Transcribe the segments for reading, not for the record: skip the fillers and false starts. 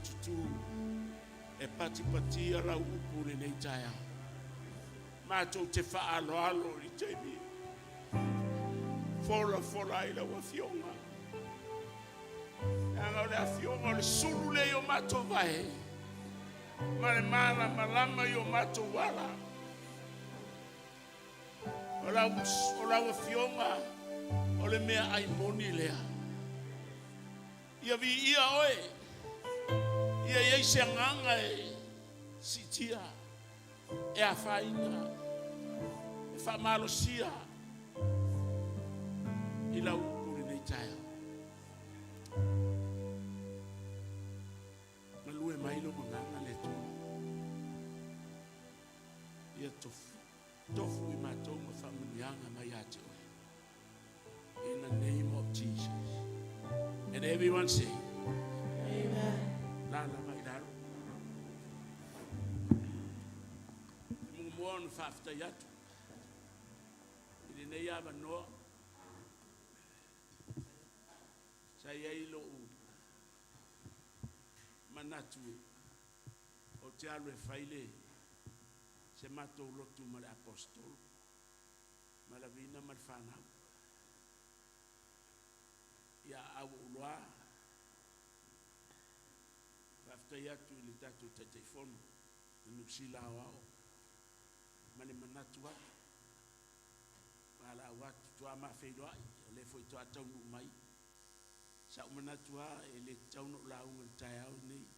tutū e patipatia lau upu i lenei taeao. Matou te faaaloalo i le taimi folafola ai lau Afioga. Leaga o le Afioga o le sulu lea i o matou vae ma le malamalama i o matou ala. O lau, o lau Afioga o le mea ai moni lea. Ia viia oe, ia i ai se agaga e siitia, e afaina, e faamalosia i lau upu i lenei taeao. Galue mai lou agaga le Atua. Ia tofu, tofu i matou ma faamanuiaga mai ia te oe. In the name of Jesus. And everyone say, Amen. La la mai lalo. E muamua ona faafetai atu i lenei avanoa sa i ai lou manatu ou te alu e fai le se matou lotu ma le aposetolo ma Lavina ma le fanau. Ia a ua ou iloa, faafetai atu i le tatou Taitaifono i Niu Sila Aoao ma le manatu atu, valaau atu, toa ma feiloai, o lea foi toa taunuu mai. Sa ou manatu lava e le tatau ona ou lauga i le taeao lenei.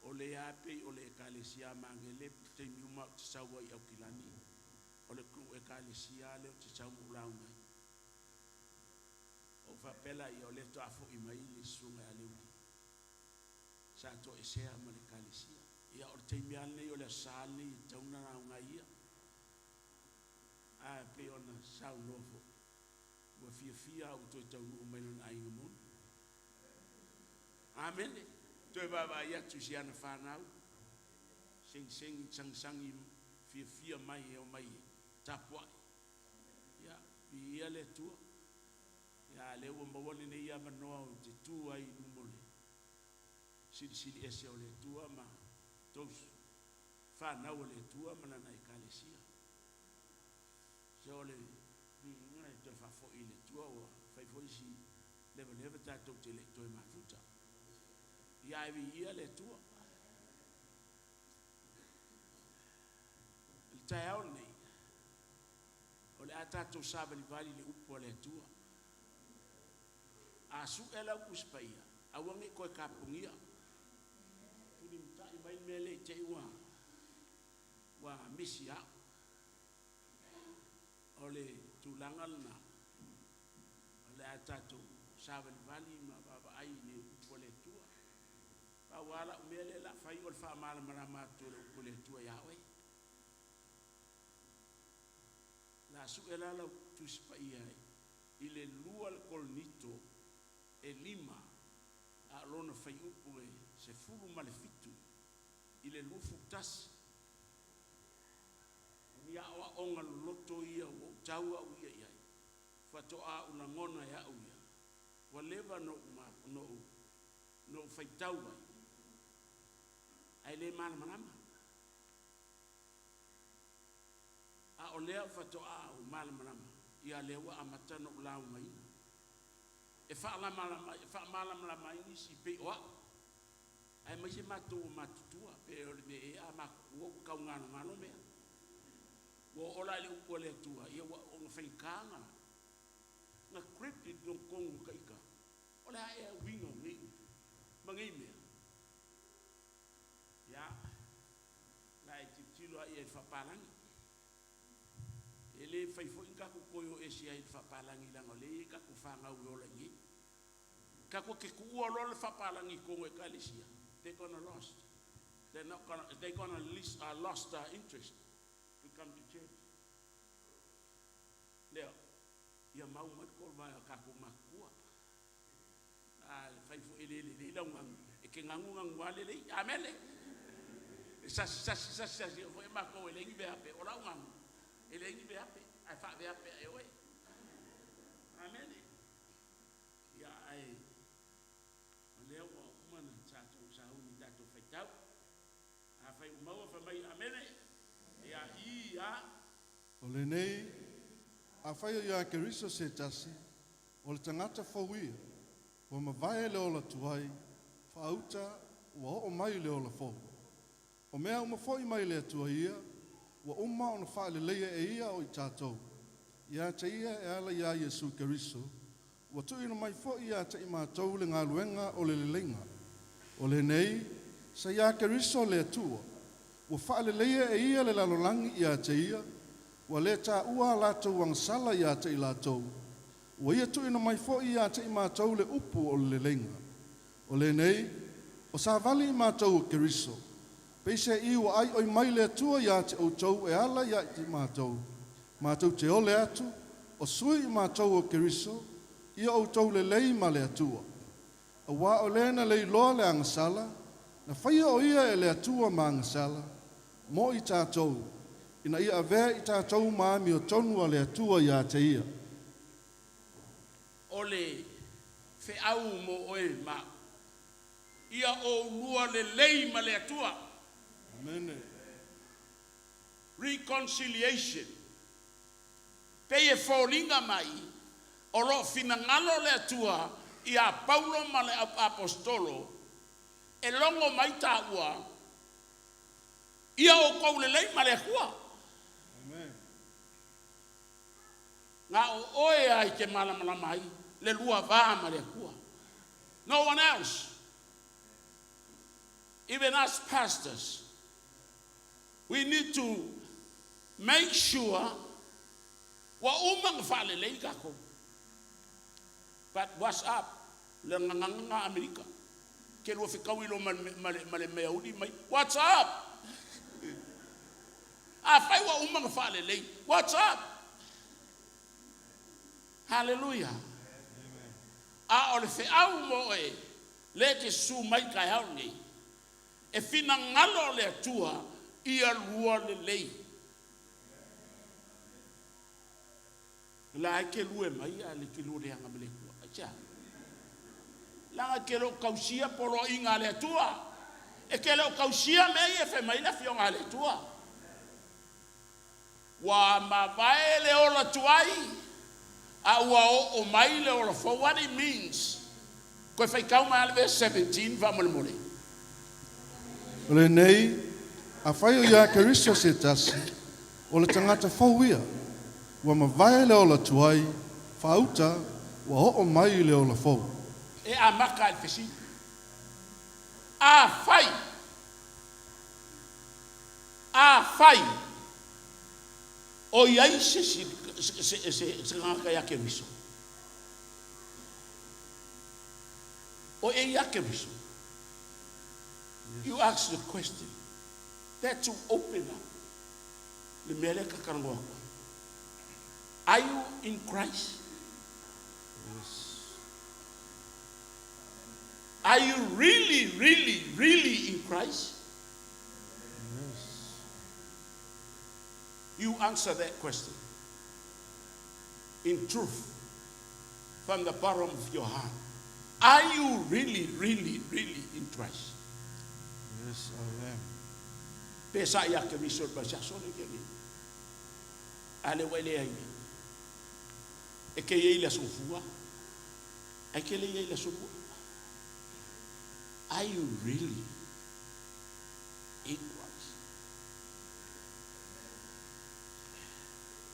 O lea lava pei o le Ekalesia a Magele taimi uma ou te sau ai i Aukilani, o le ku Ekalesia lava lea ou te sau ma ou lauga ai. Ou faapea laia o lea faatoa foi mai le susuga ia Leuti sa toesea ma le Ekalesia. Ia o le taimi lava lenei o le Aso Sa lenei e tatau ona lauga ai ia. Ae pei ona saunoa foi, ua fiafia lava ua toe taunuu mai lona aiga moni. Amene. Toe vaavaai atu i si ana fanau, segisegi, sagisagi fiafia mai e omai e tapuai. Ia, viia le Atua. Ia, a lea ua maua lenei avanoa ou te tu ai i luma o le Silisili Ese o le Atua ma tou fanau a le Atua ma Lana Ekalesia. Se o le viiga e toe faafoi i le Atua ua fai foi si levaleva tatou te le i toe mafuta. Ia ae viia le Atua. I le taeao lenei, o le a tatou savalivali i le upu a le Atua. A su'e lau Tusi Paia, aua ne i toe tapunia. Tulimatai mai le mea lea i te i ua ua misi ia au. O le tulaga lena, o le a tatou savalivali ma vaavaai i le upu a le Atua. Pau lava lau mea lea o le a fai o le faamalamalama atu o le upu a le Atua ia oe. O le a sue la lau Tusi Paia i le 2 Korinito e 5 a o lona fuaiupu e 17 i le 21. O ni aoaoga loloto ia ua ou tau au ia i ai, faatoa ou lagona e au ia, ua leva ona ou na ou faitau ai, ae le malamalama. A o lea faatoa ou malamalama, ia lea ua amata ona ou laugaina. E faamalamalama ai nisi pei o au, aemaise matou ua matutua, pe o le mea ea a matutua ua tau galogalo mea. Ua oo la i le upu a le Atua, ia ua ona faigata na grip i totonu o taita. O le a ea uiga o nei upu ma nei mea? Ia, la e tilotilo lava i ai i le faapalagi. E le mafai foi ona tatou toe o ese ai i le faapalagi leaga o lea e i ai tatou fanau e ola i inei. Tatou te tuua loa le faapalagi i totonu o Ekalesia, they gonna lost. They're not gonna, they gonna lose, lost interest to come to church. Lea, ia mau mai le toalua o tatou matutua. A fai foi e le lelei lau ganu, e te ganu ganu lava lelei. Amene. E sasi sasi sasi sasi foi matou e leai ni veape. O lau ganu, e leai ni veape, ae faaveape ae oe. Amene. Ia ae o lea ua uma na Amene. Ia, i, a. O lenei, afai o iā Keriso se tasi, o le tagata fou ia, ua mavae le ola tuai, faauta ua oo mai le ola fou. O mea uma foi mai le Atua ia, ua uma ona faaleleia e ia o i tatou. Ia te ia e ala iā Iesu Keriso, ua tuuina mai foi ia te i matou le galuega o le leleiga. O lenei, sa iā Keriso le Atua, ua faaleleia e ia le lalolagi ia te ia, ua le taua a latou agasala ia te i latou, ua ia tuuina mai foi ia te i matou le upu o le leleiga. O lenei, o savali i matou o Keriso, peiseai ua aioi mai le Atua ia te outou e ala ia i matou, matou te ole atu, o sui i matou o Keriso, ia outou lelei ma le Atua. Auā o le na le iloa le agasala, na faia o ia e le Atua ma agasala, mo i tatou, ina ia avea i tatou ma amiotonu a le Atua ia te ia. O le feau mo oe ma a'u, ia oulua lelei ma le Atua. Amene. Reconciliation. Pei e foliga mai o loo finagalo le Atua ia Paulo ma le aposetolo e logo mai taua ia outou lelei ma le Atua. Amen. Na o oe ai ke malamalama ai le lua va ma le Atua. No one else. Even us pastors, we need to make sure ua uma ona faalelei tatou. But what's up? Le gagana Amerika. Ke lua fetaui loa ma le meauli mai. What's up? Afai ua uma ona faalelei. What's up? Hallelujah. A o le feau mo oe, le te susu mai taeao nei. E finagalo le Atua ia lua lelei. La e ke lue mai a le ke lue leaga ma le Atua. Aisea? Leaga e ke le o tausia poloaiga a le Atua. E ke le o tausia mea ia e fai mai le afioga a le Atua. Ua mavae le ola tuai, a ua oo mai le ola fou. What it means? Koe faitau mai le verse 17 faamolemole. O lenei, afai o iā Keriso se tasi, o le tagata fou ia, ua mavae le ola tuai, faauta ua oo mai le ola fou. E amata i le fesili. Afai. Afai. O i ai se se se se tagata ia Keriso. O e ia Keriso. You ask the question. That's to open up. Le mea lea tatalanoa atu ai. Are you in Christ? Yes. Are you really, really, really in Christ? Yes. You answer that question in truth from the bottom of your heart. Are you really, really, really in Christ? Yes, I am. Pe sa ia Keriso le sa sole ke ni. Ale wa le ai. E ke iai le aso fua. E ke le iai le aso lua. Are you really in Christ?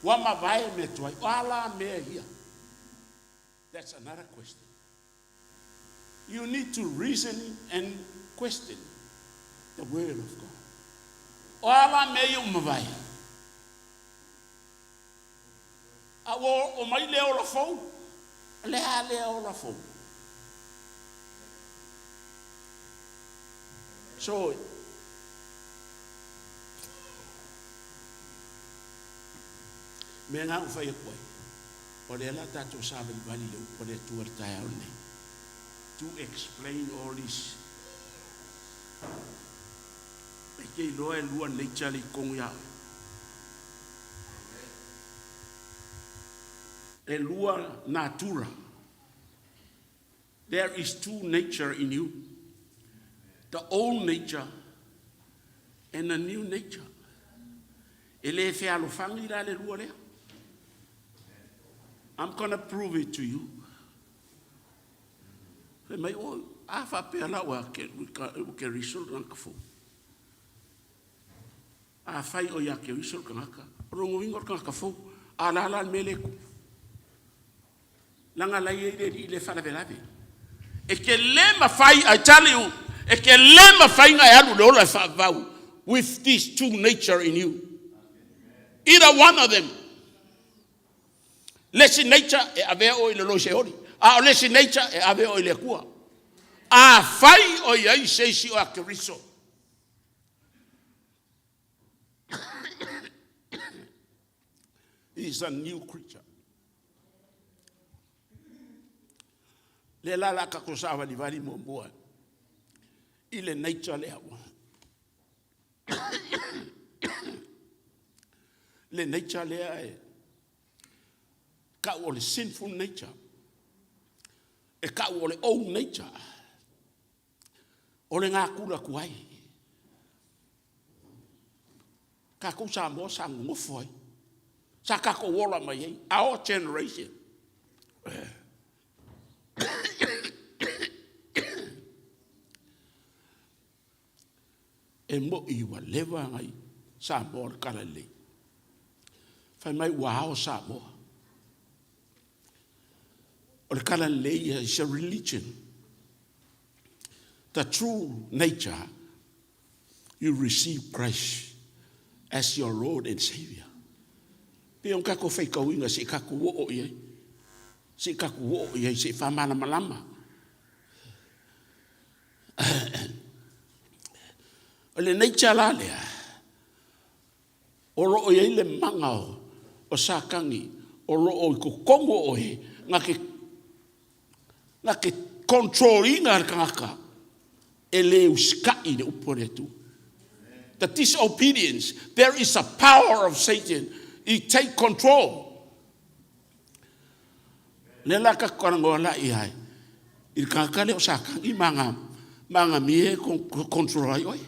Ua mavae mea tuai. O ala mea ia. That's another question. You need to reason and question the word of God. O ala mea ia ua mavae. A ua oo mai le ola fou. Le a le ola fou. So, mea na ua fai atu ai, o lea la tatou savalivali le upu a le Atua i le taeao lenei. To explain all this. E te iloa e lua nature le i totonu ia oe. E lua natura. There is two nature in you. The old nature. And a new nature. E le fealofani la le lua lea. I'm gonna prove it to you. Fai mai, oi, a faapea la ua Keriso le tagata fou. Afai o ia Keriso le tagata, o lona uiga o le tagata fou. A o le a la le mea lea e tupu? Leaga la e i ai le alii lea e faalavelave. E te le mafai, I tell you, e te le mafai ona e alu i le ola e faavavau with these two nature in you. Either one of them. Le isi nature e avea oe i le Seoli, a o le isi nature e ave oe i le Atua. Afai o i ai se isi o ia Keriso. He is a new creature. Lea la la tatou savalivali muamua i le nature lea ua. Le nature lea e tau o le sinful nature, e tau o le old nature, o le natura tuai. Tatou Samoa sa nonofo ai, sa tatou ola mai ai, our generation. E moi ua leva ona i Samoa le talalelei. Fai mai ua ao Samoa. O le talalelei ia is a religion. The true nature, you receive Christ as your Lord and Savior. Pe ona tatou faitauina se i tatou oo i ai. Se i tatou oo i ai, se i faamalamalama. O le nature la lea, o lo o i ai le maga o Satani o lo o i totonu o oe, na te control ina le tagata e le usitai i le upu a le Atua. The disobedience, there is a power of Satan, he take control. Lea la tatou talanoa la i ai i le tagata lea o Satani ma ana mea e control ai oe.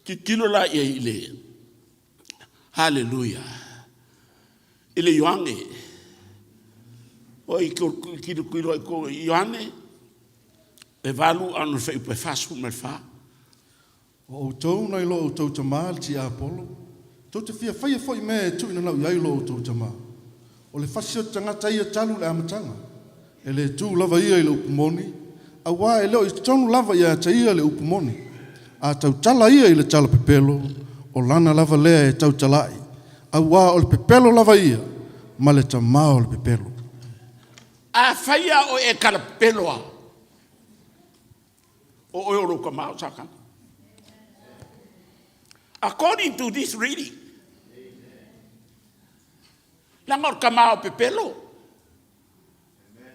Tilotilo la i ai i le Haleluia. I le Ioane. Oi tilotilo ai kou i Ioane e 8 a no fuaiupu e 44. O outou nai lo outou tamā le tiapolo, tou te fia faia foi mea e tuuina nau i ai lo outou tamā. O le fasi o le tagata ia talu le amataga. E le tu lava ia i le upu moni, auā e le o i totonu lava ia te ia le upu moni. A tautala ia i le tala pepelo, o lana lava lea e tautala'i. Auā o le pepelo lava ia, ma le tamā o le pepelo. A faia o e tala pepelo a, o oe o lou tamā o Satani. According to this reading, leaga o le tamā o pepelo,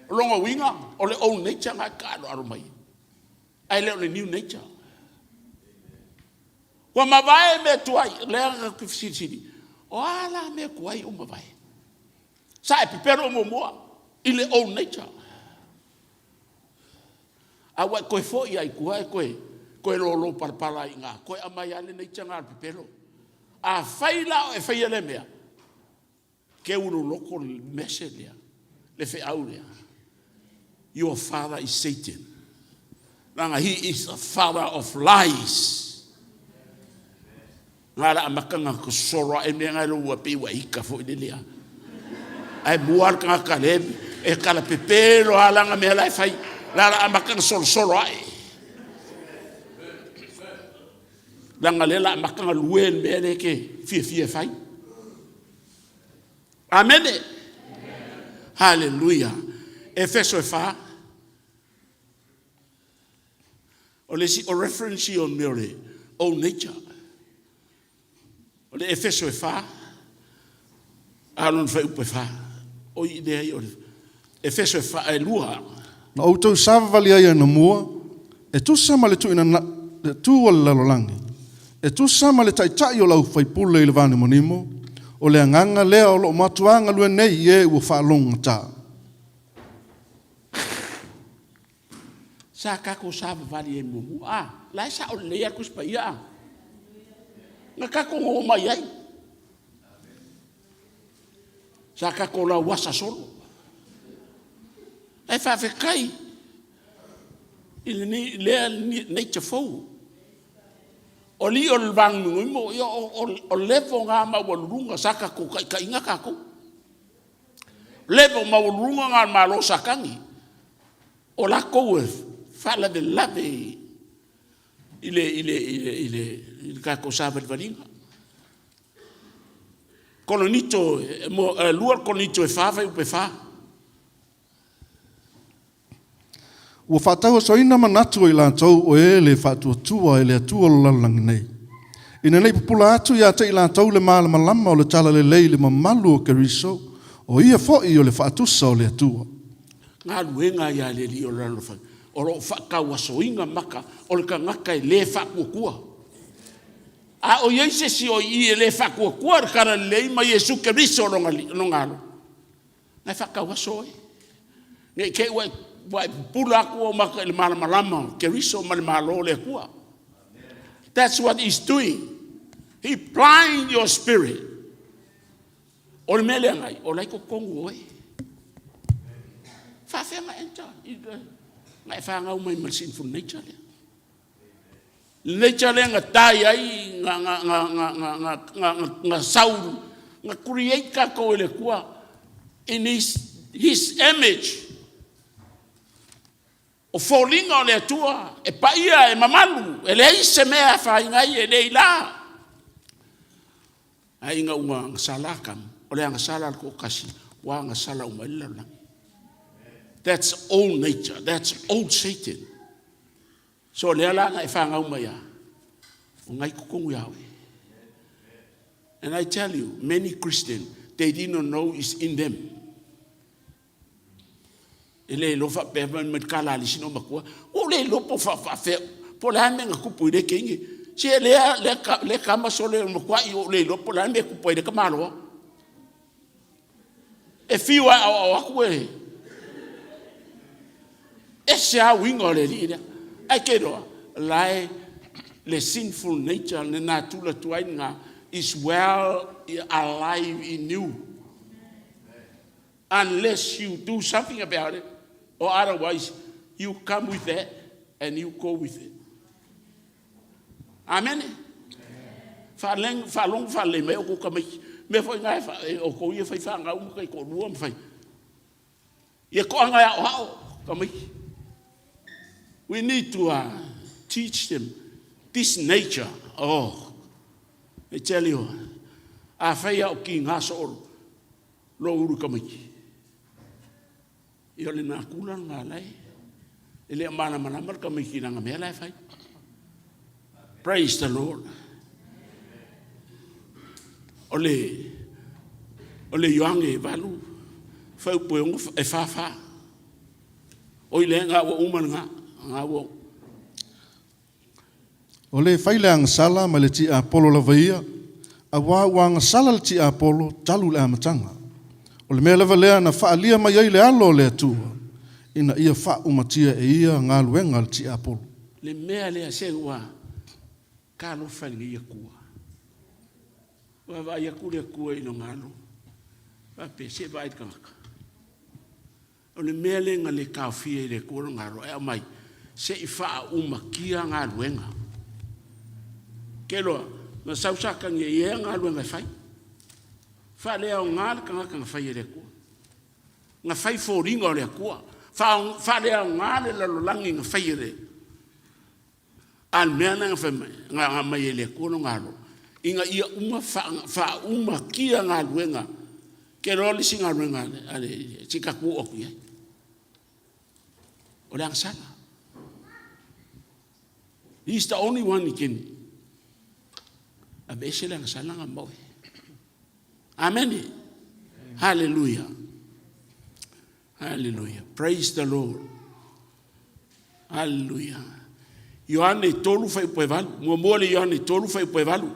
o lona uiga o le old nature na e taaloalo mai, ae le o le new nature. Ua mavae mea tuai, lea na te fesilisili, o a la mea tuai ua mavae? Sa e pepelo muamua i le old nature. A ua e toe foi lava i tua e toe lolo palapala ai i ina, toe aumai lava le nature lena o le pepelo. A fai la o e faia lea mea, teu i lou loto le message lea, le feau lea. Your father is Satan. Leaga he is the father of lies. Nga la amataga sosolo ae mea nga e lou pei ua ika foi le lea. Ae mua le tagata le e kala pepelo lava lana mea la e fai. La la amataga solosolo ae. Leaga lea la amataga lue le mea lea e te fiafia e fai. Amene. Haleluia. Efeso e 4. O le isi o reference ia o mea o le old nature. O le Efeso e 4, a lona fuaiupu e 4. O i leai o le Efeso e 4, e 2. Na outou savavali ai anamua, e tusa ma le tuuina le tu o le lalolagi. E tusa ma le taitai o le aufaipule i le vanimonimo, o le agaga lea o lo o matuā galue nei i e ua faalogogata. Sa tatou savavali ai muamua. A, la e sao lelei lava le Tusi Paia. Na kako ngo mai ai. Sa kako lau asa solo. E faafetai i lenei lea nature fou. O li o le vagunuguimo, ia o level ngā maualuluga sa tatou taitaiga tatou. Level maualuluga ngā malo Satani. O latou e faalavelave i le tatou savalivaliga. Korinito, 2 Korinito e 4 fuaiupu e 4. Ua faatauasoina manatu o i latou o e le faatuatua i le Atua o le lalolagi nei. Ina nei pupula atu ia te i latou le malamalama o le talalelei i le mamalu o Keriso, o ia foi o le faatusa o le Atua. Galuega ia le alii o le lalofagi o loo faatauasoina maka o le tagata e le faatuatua. A o i ai se isi o i i e le faatuatua le talalelei ma Iesu Keriso lona alo, na e faatauaso oe. Ne i te i ua e pupula atu ou maka i le malamalama o Keriso ma le Malo o le Atua. That's what he's doing. He blind your spirit. O le mea lea nai, o lai totonu oe. Faafea na enter na e fanau mai ma le sinful nature lea. Le nature lea na tai ai na sau na create tatou e le Atua in his image. O foliga o le Atua e paia e mamalu, e leai se mea e afaina ai e le i la. Ae ina ua agasala Atamu, o le agasala a le toatasi ua agasala uma ai le lalolagi. That's old nature, that's old Satan. So lea la na e fanau mai a, o nai totonu ia oe. And I tell you, many Christians, they didn't know is in them. E le iloa faapea mai mai kala alisi no matua. O le iloa po faafea, po le a mea na tupu i le teine. Se lea lea kama sole o matua i o le iloa po le a mea tupu ai le tamaloa. E fiu e ao atu e ese a uiga o le alii lea. Ae te iloa, la e le sinful nature le natura tuai lena is well alive in you. Unless you do something about it, or otherwise you come with that and you go with it. Amen. Faaleng faalogo faalelei mai o kou tamaiti. Mea foi na e o kou ia fai whaangau ma kai to'alua ma fai. Ia to'aga e a'oa'o tamaiti. We need to teach them this nature. Oh, I tell you, afai au ki ngā so'o lo uru tamaiti. Ia o le nakula ngā lai. E le malamalama le tamaiti langa mea lai fai. Praise the Lord. O le Ioane 8, fuaiupu e 6 e 44. O i le ngā ua uma ngā, ngā ua. O le fai le agasala ma le tiapolo lava ia, auā ua agasala le tiapolo talu le amataga. O le mea lava lea na faaalia mai ai le alo o le Atua, ina ia faaumatia e ia galuega a le tiapolo. Le mea lea se ua talofa i lenei Atua. Ua vaai atu le Atua i lona alo, faapea se vaai i le tagata. O le mea lea na le taofia i le Atua lona alo, e aumai, se i faaumatia galuega. Ke loa, na sau Satani e ia galuega e fai. Faaleaoga le tagata na fai e le Atua. Na fai foliga o le Atua. Faaleaoga le lalolagi na fai e le. A le mea na fai mai, na mai e le Atua lona alo, ina ia uma faaumatia galuega. Ke loa le isi galuega a le si tatou oo atu i ai. O le agasala. He's the only one who can aveese le agasala na maoi. Amen. Hallelujah. Hallelujah. Praise the Lord. Hallelujah. Ioane 3 fuaiupu e 8. Muamua le Ioane 3 fuaiupu e 8.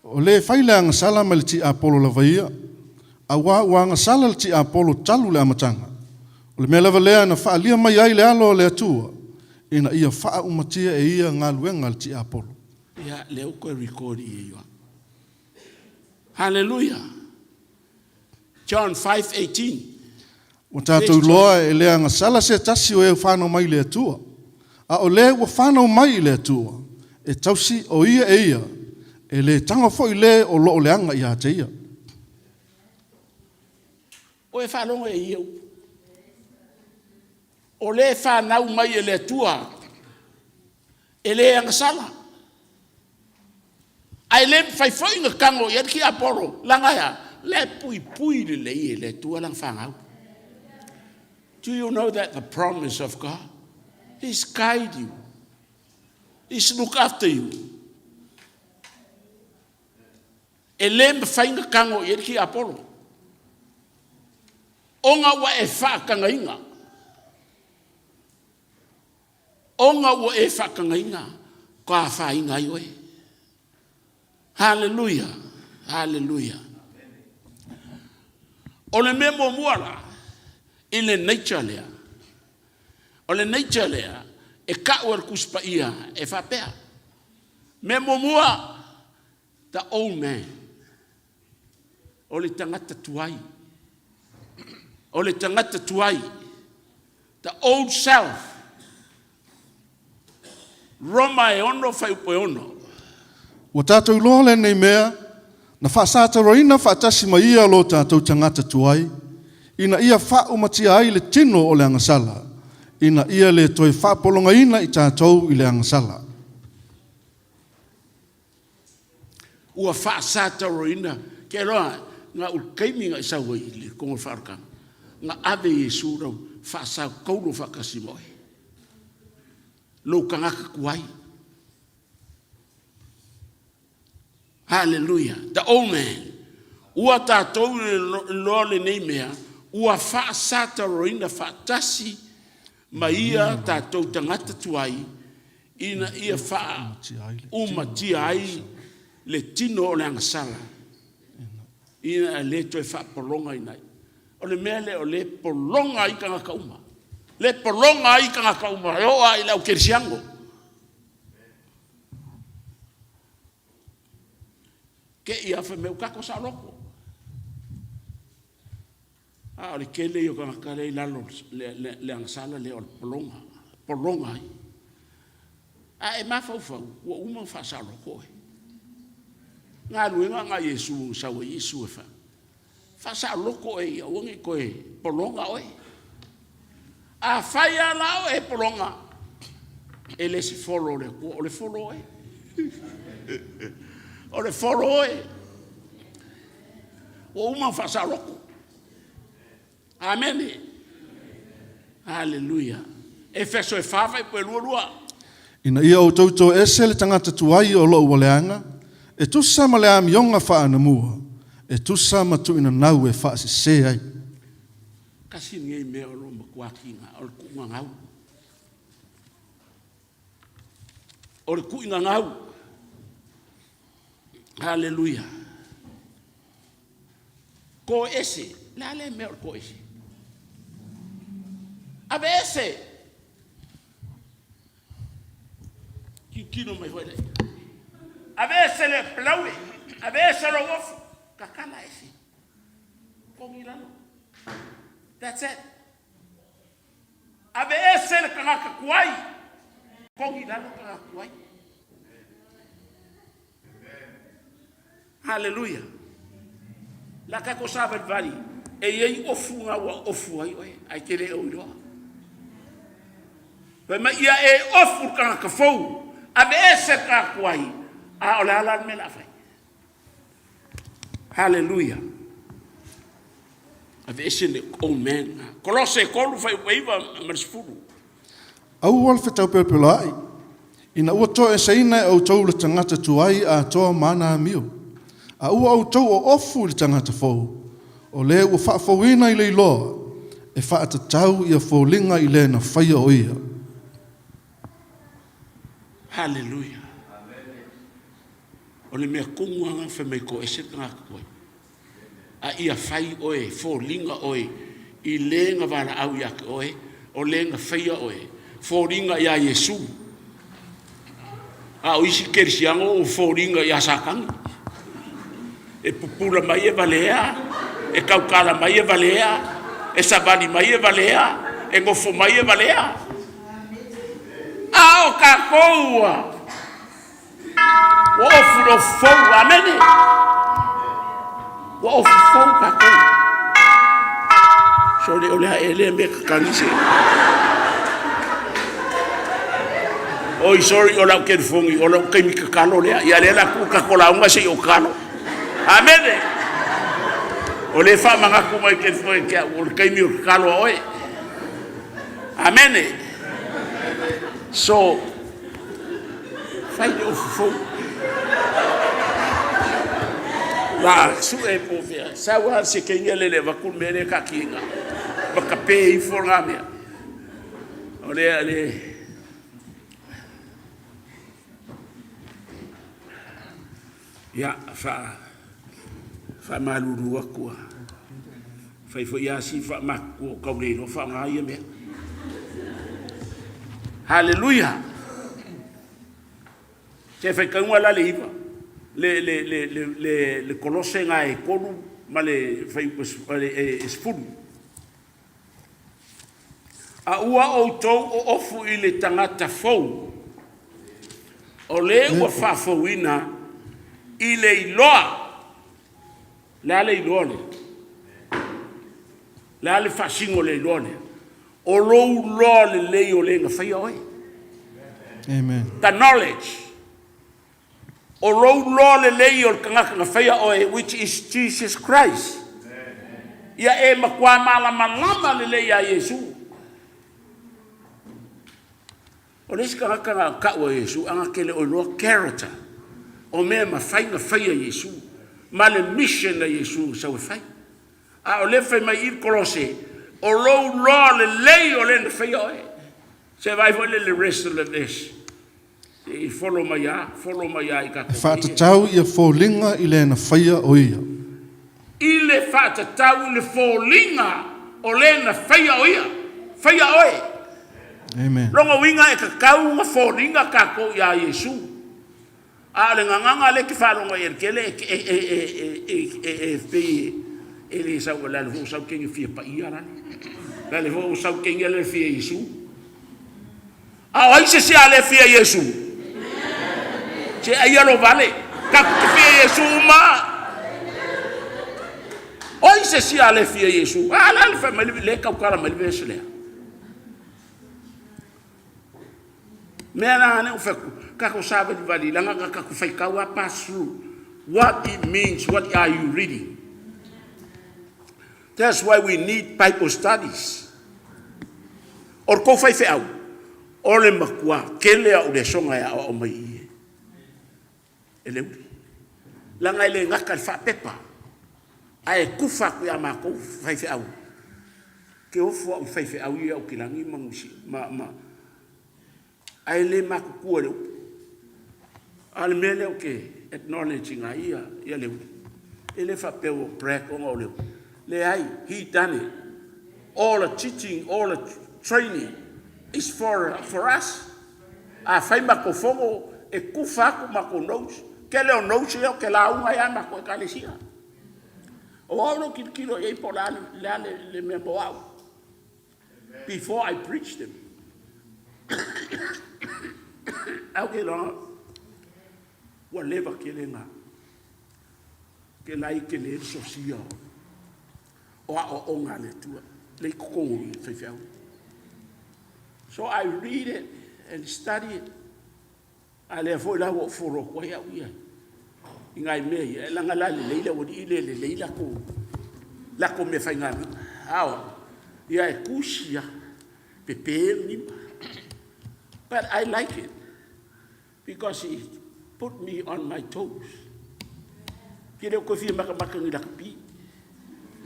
O le fai le agasala ma le tiapolo lava ia, auā ua agasala le tiapolo talu le amataga. O le mea lava lea na faaalia mai ai le alo o le Atua, ina ia faaumatia e ia galuega a le tiapolo. Ia, lea ua toe record i e Ioane. Hallelujah. John 5:18. Ua tatou iloa e le agasala se tasi o e fanau mai i le Atua, a o le ua fanau mai i le Atua, e tausi o ia e ia, e le tago foi le o loo leaga ia te ia. O e faalogo e ia upu. O le fanau mai e le Atua, e le agasala. Ae le mafai foi ona tago i ai le tiapolo, leaga e a? La e puipui lelei e le Atua lana fanau. Do you know that the promise of God is guide you, is look after you? E le mafai ona tago i ai le tiapolo. Ona ua e faatagaina. Ona ua e faatagaina, ka afaina ai oe. Hallelujah. Hallelujah. O le mea muamua la, i le nature lea, o le nature lea, e tau e le Tusi Paia e faapea. Mea muamua, the old man. O le tagata tuai. O le tagata tuai. The old self. Roma e 6 fuaiupu e 6. Ua tatou iloa lenei mea, na faasataroina faatasi ma ia lo tatou tagata tuai, ina ia faaumatia ai le tino o le agasala, ina ia le toe faapologaina i tatou i le agasala. Ua faasataroina. Ke loa, na ul taimi na i sau ai i le kongo whaarokanga. Na ave Iesu rau faasau kauro whaakasi moe. Lou tagata tuai. Hallelujah. The old man. Ua tatou iloa lenei mea, ua faasataroina faatasi ma ia tatou tagata tuai, ina ia faaumatia ai le tino o le agasala, ina le toe faapologa ina. O le mea lea o le pologa ai tagata uma. Le pologa ai tagata uma, e oo lava i le aukerisiano. Ke ia fa me ukako sa loko. A o le tele ia o tagata lea i lalo le agasala lea o le pologa, pologa ai. A e mafaufau, ua uma ona faasaoloko oe. Galuega na Iesu sau ai Iesu e faasaoloko oe ia aua ne i toe pologa oe. A fai lava la oe e pologa, e le se folo o le Atua, o le folo oe. O le folo oe. Ua uma ona faasaoloko. Amene. Hallelujah. Efeso e 4 fuaiupu e 22. Ina ia outou toese le tagata tuai o loo ua leaga, e tusa ma le amioga faaanamua, e tusa ma tuuinanau e faasese ai. Kasi lenei mea o lo matua kiga, o le tuugagau. O le tuuinagau. Hallelujah. Ko ese. Le a le mea o le ko ese. Ave ese. Kino mai foi le. Ave ese le palaue. Ave ese lo ofu. Kakala ese. Kongi lalo. That's it. Ave ese le tagata tuai. Kongi lalo tagata tuai. Hallelujah. La ka ko sa vali. E iai ofu ngā ua ofu ai oe. Ai te le o iloa. Fai mai ia e ofu le tagata fou. Ave ese le tagata tuai. A o le ala le mea la fai. Hallelujah. Ave ese le old man. Kolose 3 fuaiupu e 9 ma le 10. Aua le fetaupelopeloa'i, ina ua toeseina e outou le tagata tuai atoa ma ana amio. A ua outou o ofu i le tagata fou, o le ua faafouina i le iloa, e faatatau ia foliga i le na faia o ia. Hallelujah. O le mea kumu anga fai mai ko ese le tagata tuai. A ia fai oe, foliga oe, i le ga valaau ia te oe, o le ga faia oe, foliga iā Iesu. A o isi kerisiano ua foliga iā Satani. E pupula mai e valea, e tautala mai e valea, e savali mai e valea, e nofo mai e valea. A o tatou ua ua ofu le ofu fou. Amene. Ua ofu fou tatou. Sorry, o le a ea lea mea tatagi se. Oi, sorry, o lau telefoni, o lau taimi tatalo lea. Ia lea la tuu tatou lauga se i o tatalo. Amene. O le faamanatu mai telefoni ke au, o le taimi o tatalo a oe. Amene. So, fai le ofu fou. La su'e po o fea. Sau lava se kenya lele avatu le mea lea taatia ma tape ifo lena mea. O lea le ia faamalulu atu a fai foi lava si faamatutua o tau le iloa faaaoga ia mea. Haleluia! Se faitauga la le 9, le Kolose na e 3 ma le fuaiupu e 10. A ua outou oofu i le tagata fou, o le ua faafouina i le iloa. Le a le iloa lea? Le a le faasino le iloa lea? O lou iloa lelei o le na faia oe. Amen. The knowledge. O lou iloa lelei o le tagata na faia oe, which is Jesus Christ. Ia e matua malamalama lelei ia Iesu. O le isi tagata na tau e Iesu, aga tele o iloa character. O mea mafai na faia Iesu. Ma le mission na Iesu sau e fai. A o le fai mai i Kolose, o lou iloa lelei o le na faia oe. Se vai foi le rest of the verse. I follow mai a, follow mai a i E tatou. Faatatau ia foliga i le na faia o ia. I le faatatau i le foliga o le na faia o ia. Faia oe. Amen. Longa uiga e tatau ga foliga tatou iā Iesu. A o le gagaga lea e te faalogo ai e le tele e pei e le sau le ale foi ua sau kenge fia paia lale. Le ale foi ua sau kenge le fia Iesu. A o ai se sia le fia Iesu? Se ai alo vale. Tatou te fia Iesu uma. O ai se sia le fia Iesu? A la le fai mai le tautala mai le vese lea. Mea la le o fai atu, tatou savalivali leaga na tatou faitau lava pass through. What it means, what are you reading? That's why we need Bible studies. O le tou faifeau, o le matua tele au lesoga e aoao mai i i e le uli. Leaga e le gata i le faapepa, ae tufa atu ia matou faifeau. Ke ofo au i faifeau ia o Kilagi ma Nusi, ma ae le matutua i le upu. A o le mea lea ou te acknowledge ina ia, ia le uli. E le faapea ua brag ona o le uli. Leai, he done it. All the teaching, all the training is for us. A fai matou fono, e tufa atu matou notes. Tele o notes ia ou te lauga ai lava matou ekalesia. O au lou tilotilo i ai po o le a le a le mea mo au. Before I preach them. Au ke iloa ua leva tele na ke lai ke le sosia o aoaoga a le Atua le i totonu i faifeau. So I read it and study it. A lea foi la ua ou follow atu ai au ia i nai mea ia, e laga la lelei le aualii le lelei latou mea faigaluega. Ao, ia e tusi a, pepe le lima. But I like it because it put me on my toes. Ke le o koe fia makamaka ni lakapi.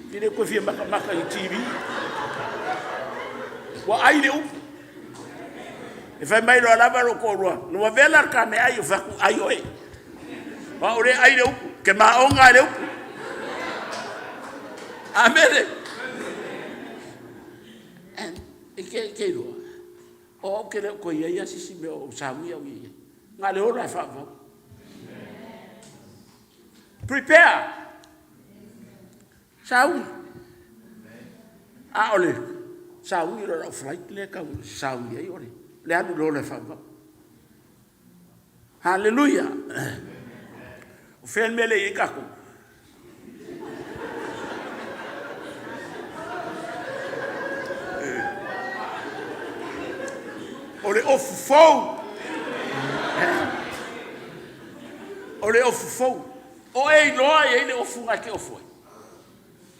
Ke le o koe fia makamaka ni TV. Ua ai le upu. E fai mai loa lava lo toalua, na ua vela le ka meaai o fai atu, ai oe. A o le ai le upu, ke maonga le upu. Amene. And e ke iloa. O au ke le o koe ia sisi me o saui au ia. Ngā le ola e whaavau. Prepare. Saui. A o le saui o lau flight le kau saui ai o le le alu le ola e whaavau. Hallelujah. O fea le mea le i kākou. O le ofu fou. O le ofu fou. O e iloa e i le ofu ngai ke ofu ai.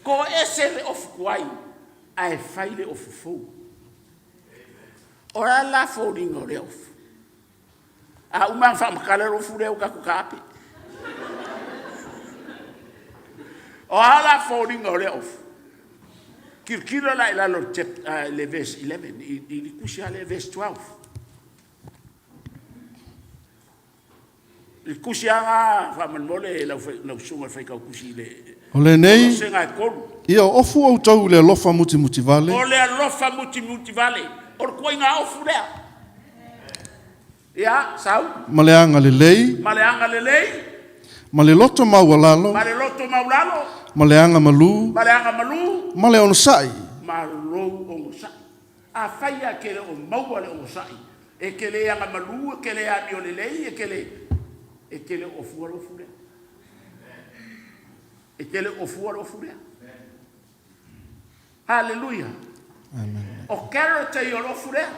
Ko ese le ofu tuai, ae fai le ofu fou. O la la foliga o le ofu. A uma whaamakala le ofu lea o tatou taape. O a la foliga o le ofu. Kilokilo la i lalo le verse 11, i le tusi a le verse 12. Le tusi aga faamolemole lau susuga i le faitautusi i le O lenei, Kolosega e 3. Ia ofu outou i le alofa mutimutivale. O le alofa mutimutivale. O le tuaiga ofu lea. Ia, sau. Ma le agalelei. Ma le agalelei. Ma le loto maualalo. Ma le loto maulalo. Ma le agamalu. Ma le agamalu. Ma le onosai. Ma lou onosai. Afai a ke le o maua le onosai, e ke le agamalu, e ke le amiolelei, e ke le ofua le ofu lea. E ke le ofua le ofu lea. Hallelujah. Amen. O character i o le ofu lea.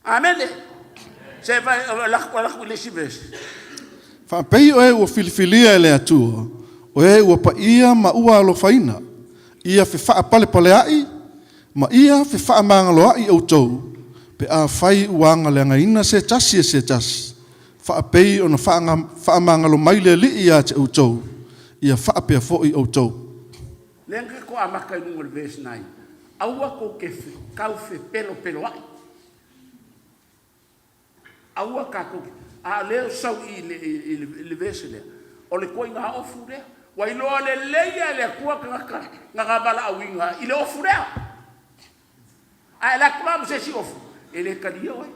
Amen. Se vai la ku le si verse. Faapei o e ua filifilia e le Atua, o e ua paia ma ua alofaina, ia fefaapalepai ma ia fefaamagaloa'i outou, pe afai ua agaleagaina se tasi e se tasi, faapei ona faamagalo mai le Alii ia te outou, ia faapea fo'i outou. Lea ke ko amaka i luga o le verse 9. Aua kou ke kau fe pelo pelo ai. Aua ka kou a leo sau i le verse lea. O le koinga ofu lea. Ua iloa lelei e le Atua tagata na gavala'auina i le ofu lea. Ae le atu la ma se isi ofu, e le talia oe.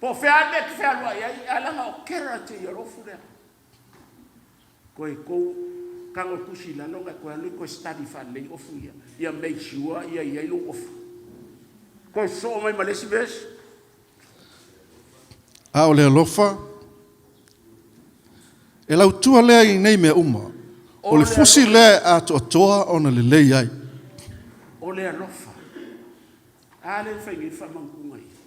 Po o fea le mea e te fealuai ai, ae laga o character ia o le ofu lea. Koe kou kago tusi lalo na koe alu koe study faalelei ofu ia. Ia make sure ia i ai lou ofu. Koe sosoo mai ma le isi verse. A o le alofa, e lautua lea i nei mea uma, o le fusi lea e atoatoa ona lelei ai. O le alofa. A le fai nei faamautuga ia.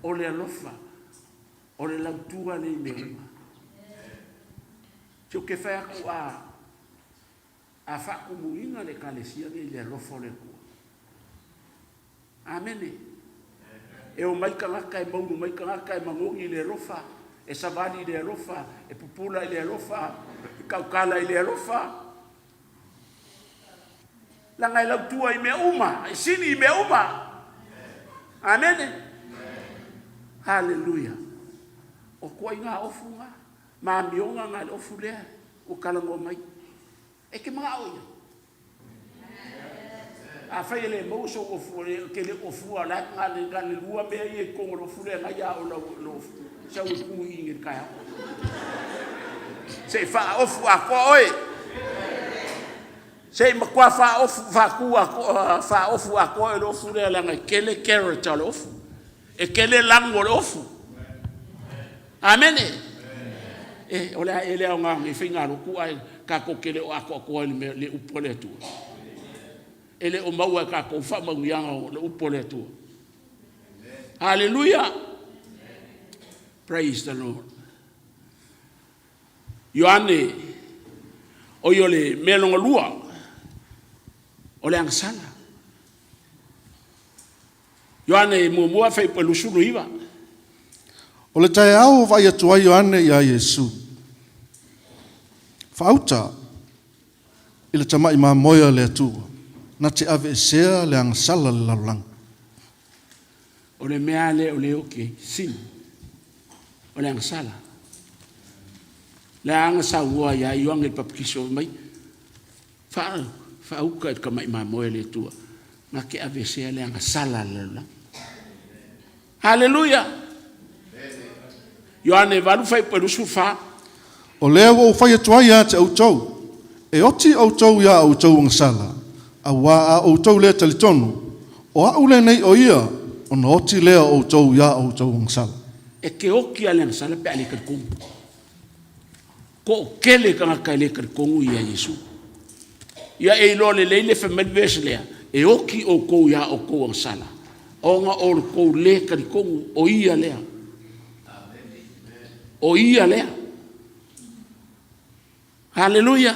O le alofa, o le lautua lea i mea uma. Se o ke fai atu a faatumuina le Ekalesia nei i le alofa o le Atua. Amene. E o mai tagata e maulu mai tagata e magoni i le alofa, e savali i le alofa, e pupula i le alofa, e tautala i le alofa. Laga e lautua i mea uma, e sili i mea uma. Amene. Hallelujah. O tuaiga ofu ga, ma amioga ga le ofu lea, ua talanoa mai. E te mana'o ia. Afai e le maua sou ofu, ke le ofua la nga le lua mea ia i totonu o le ofu lea nai a o lau lo ofu. Sau e tu i i le taeao. Se i faaofu atoa oe. Se i matua faaofu faatu atoa faaofu atoa e le ofu lea leaga e tele character o le ofu. E tele lanu o le ofu. Amene. E o le a e le aoga nei faigalotu ae tatou te le o atoatoa i le mea le upu a le Atua. E le o maua e tatou faamanuiaga o le upu a le Atua. Hallelujah. Praise the Lord. Ioane o ia o le mea longa lua o le agasala. Ioane 1 fuaiupu 29. O le taeao vaai atu ai Ioane iā Iesu. Faauta i le tama'i mamoe a le Atua, na te aveesea le agasala le lalolagi. O le mea lea o le o ke sin. O le agasala. Le aga saunoa ia Ioane le Papatiso mai. Fa Faauka i le tama'i mamoe a le Atua, na te aveesea le agasala a le lalolagi. Haleluia! Ioane 8 fuaiupu e 24. O lea ua ou fai atu ai ia te outou, e oti outou iā outou agasala, auā a outou le talitonu, o a'u lenei o Ia, ona oti lea o outou iā outou agasala. E te oti lava i le agasala pe a le talitonu. Toatele tagata e le talitonu ia Iesu. Ia e iloa lelei le fai mai le verse lea, e oti outou iā outou agasala, ona o le tou lē talitonu o Ia lea. O Ia lea. Haleluia!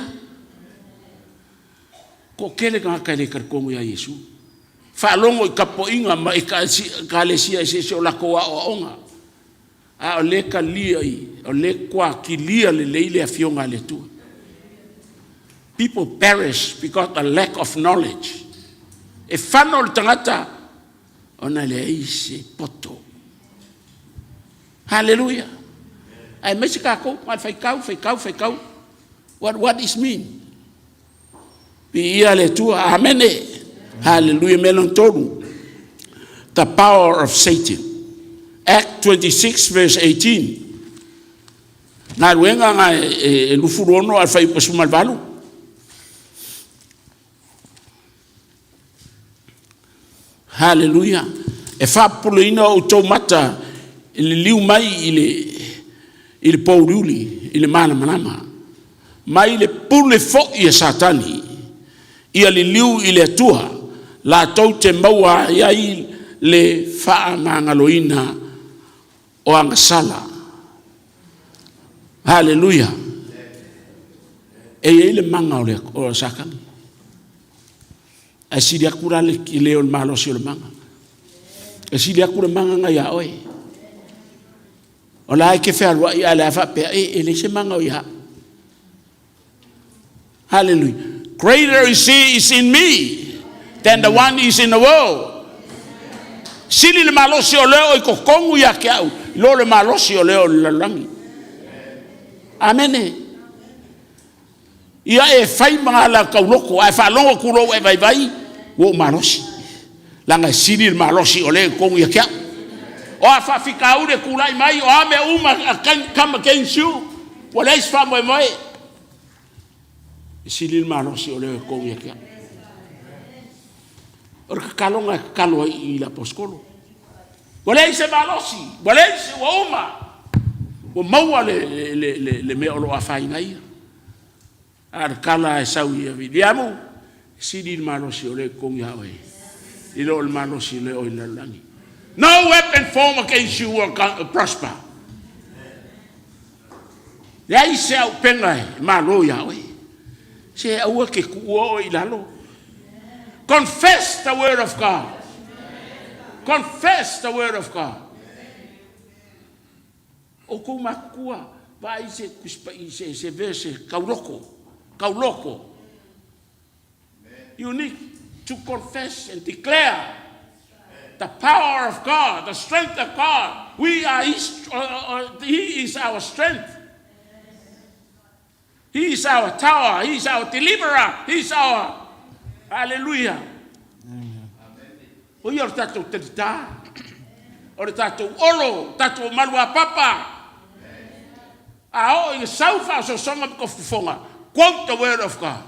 Toatele tagata e le talitonu ia Iesu. Faalogo i tapuaiga ma ekalesia eseese o latou aoaoga, a o lea e talia i, o lea e matua kilia lelei le Afioga a le Atua. People perish because the lack of knowledge. E fano le tagata ona e leai se poto. Haleluia! Aemaise tatou, na o le faitau, faitau, faitau. What is mean? Viia le Atua. Amene. Haleluia. Mea lona tolu, the power of Satan. Act 26 verse 18. Galuega na e 26 ae o le fuaiupu 18. Haleluia! E faapopoleina outou mata i le liliu mai i le pouliuli i le malamalama, mai le pule foi a Satani, ia liliu i le Atua, latou te maua ai le faamagaloina o agasala. Haleluia! E i ai le maga o Satani, ae sili atu la le tele o le malosi o le maga. E sili atu le maga na iā oe. O la e te fealuai ae o le a faapea, e leai se maga o ia au. Hallelujah. Greater is he is in me than the one is in the world. Sili le malosi o leo i totonu ia te au, i lo le malosi o leo o le lalolagi. Amene. Ia e fai ma ala tauloko, ae faalogo atu loa ua e vaivai, ua ou malosi. Leaga e sili le malosi o lea i totonu ia te au. O a faafitauli e tulai mai, o a mea uma come against you, ua leai se faamoemoe. E sili le malosi o lea i totonu ia te au. O le tataloga e tatalo ai i le aposetolo. Ua leai se malosi, ua leai se, ua uma. Ua maua le mea o lo o afaina ai ia. A o le tala e sau ia Viliamu, e sili le malosi o lea i totonu ia oe, i lo le malosi o lea i le lalolagi. No weapon formed against you will prosper. Leai se auupega e malo ia oe. Se aua te tuua oe i lalo. Confess the word of God. Confess the word of God. O kou matutua, vaai se tusipai se verse kauloko, kauloko. You need to confess and declare the power of God, the strength of God. We are His, He is our strength. He is our tower. He is our deliverer. He is our, hallelujah. O ia o le tatou talitā, o le tatou olo, tatou malu a papa. A oo i le sau faaosoosoga ma tofotofoga, quote the word of God.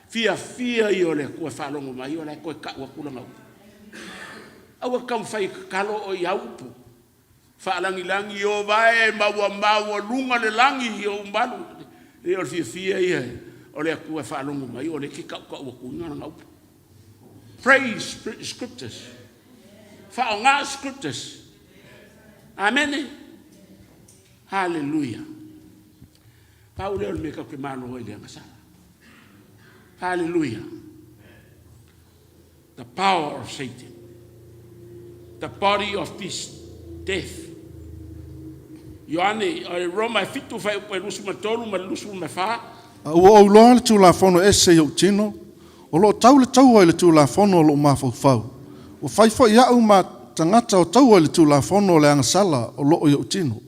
Fiafia ia o le Atua e faalogo mai o la e toe tau atu lana upu. Aua taumafai e tatalo o i au upu. Faalagilagi o vae ma ua maualuga le lagi i ou malu. E o le fiafia ia o le Atua e faalogo mai o lea e te tautau atu lana upu. Praise scriptures. Faaaoga scriptures. Amene. Hallelujah. Pau lea o le mea tatou te malo ai le agasala. Hallelujah. The power of Satan. The body of this death. Ioane, Roma e 7 fuaiupu e 23 ma le 24. A ua ou iloa le Tulafono ese i ou tino, o loo tau le taua i le Tulafono o lou mafaufau. Ua fai foi au ma tagata o taua i le Tulafono o le agasala o loo i ou tino.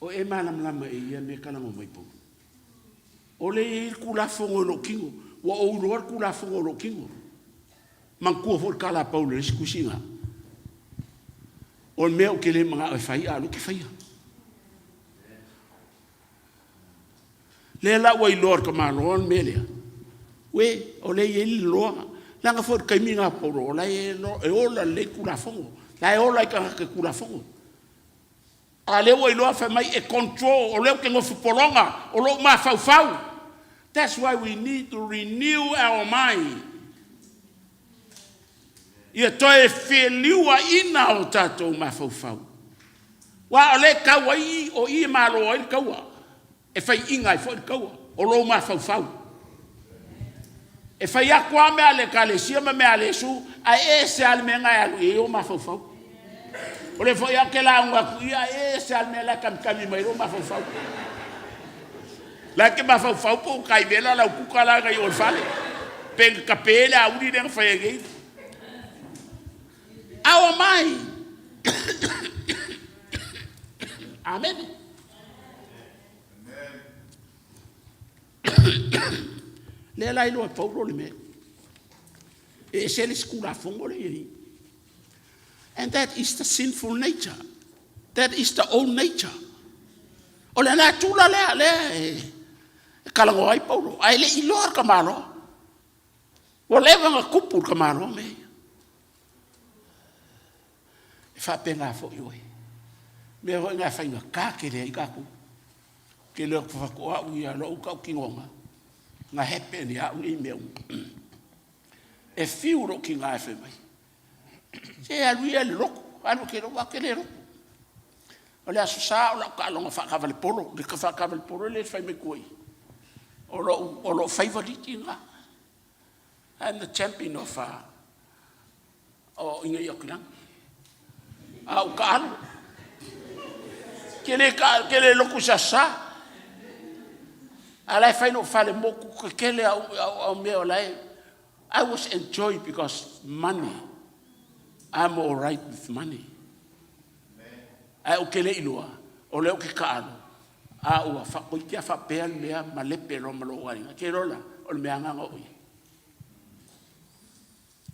O e malamalama e ia mea kalago mai pou. O lea e i ai le Tulafono i lou tino, ua ou iloa le Tulafono i lou tino. Manatua foi le tala a Paulo i le isi tusi lena, o le mea ou te le manao e fai, a o lea ou te faia. Lea la ua iloa e le tamaloa le mea lea, uē, o lea e i ai le iloa. Leaga foi o le taimi lena o Paulo o la e ola lelei le Tulafono, o la e ola i tagata i le Tulafono. A o lea ua iloa fai mai e control, o lea ou te nofo pologa, o lou mafaufau. That's why we need to renew our mind. Ia toe feliuaina o tatou mafaufau. Aua o lea e tau ai i, o i e malo ai le taua, e faiaina ai foi le taua, o lou mafaufau. E fai atu lava mea a le ekalesia ma mea a le Iesu, ae ese lava le mea lena e alu i ai ou mafaufau. O lea foi lava ou te lauga atu i i, ae ese lava le mea la e kamikami mai ai lou mafaufau. La e te mafaufau po o taivela lau kuka la na i o i le fale, pe na tape le auli lea na fai ai nei. Our mind. Amene. Lea la iloa e Paulo le mea. E ese le isi Tulafono lea e i ai. And that is the sinful nature. That is the old nature. O le natura lea, lea e talanoa ai Paulo, ae le i iloa le tamaloa. Ua leva ona tupu le tamaloa mea ia. E faapena foi oe. Mea foi na e faigata tele ai tatou. Ke le o faatoa au ia lou tautinoga, na happen ia au nei mea uma. E fiu lou tina e fai mai, se alu ia i le lotu, alu e te lotu, ou te le lotu. O le Aso Sa o lau taaloga faakavale polo, le faakavale polo lea e fai mai tua i, o lou favorite lena. I'm the champion of o ina ia Aukilani. A ou taalo, ke le, ke le lotu i se Aso Sa. A la e fai lou fale motu tetele au, au, au mea o la e, I was enjoy because money. I'm all right with money. Ae ou te le iloa, o lea ou te taalo, a ua faatoiti a faapea le mea ma lepe loa ma lou aiga. Ke lola, o le mea agaga o ia.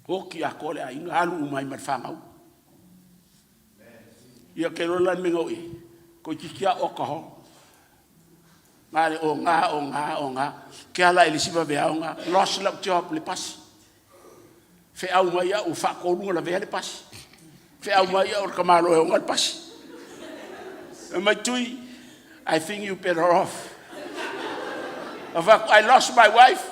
Oti atoa le aiga, alu uma ai ma le fanau. Ia ke lola le mea na o i, toeitiiti lava alcohol. Na le o gā, o gā, o gā. Ke ala i le isi vaveao na, lost lau job le pasi. Feau mai au, faatolu na lavea le pasi. Feau mai au le tamaloa e ona le pasi. E mai Tui, I think you better off. I lost my wife.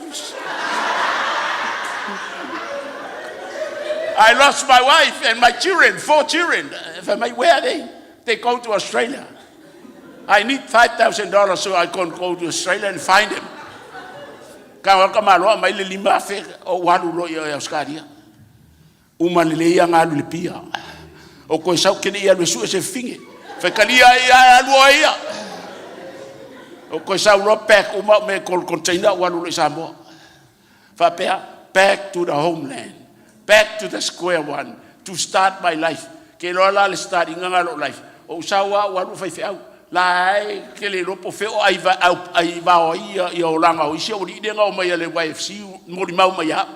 I lost my wife and my children, 4 children. Where are they? They go to Australia. I need $5,000 so I can go to Australia and find them. Ka waka maloa mai le 5,000 o walu lo ia Australia. Uma lelei ia ngalu le pia. O koe sau kene ia alu e sue se finge. Whaikalia ia alu o ia. O koe sau lo pack uma me kol container walu lo i Samoa. Whapea, back to the homeland. Back to the square one. To start my life. Ke loa la le start inga ngā lo life. O usau a walu whai whiau. La ai ke le lopo feo ai va au ai vao ia ia o langa o isi o li lenga o mai le YFC moli mau mai a.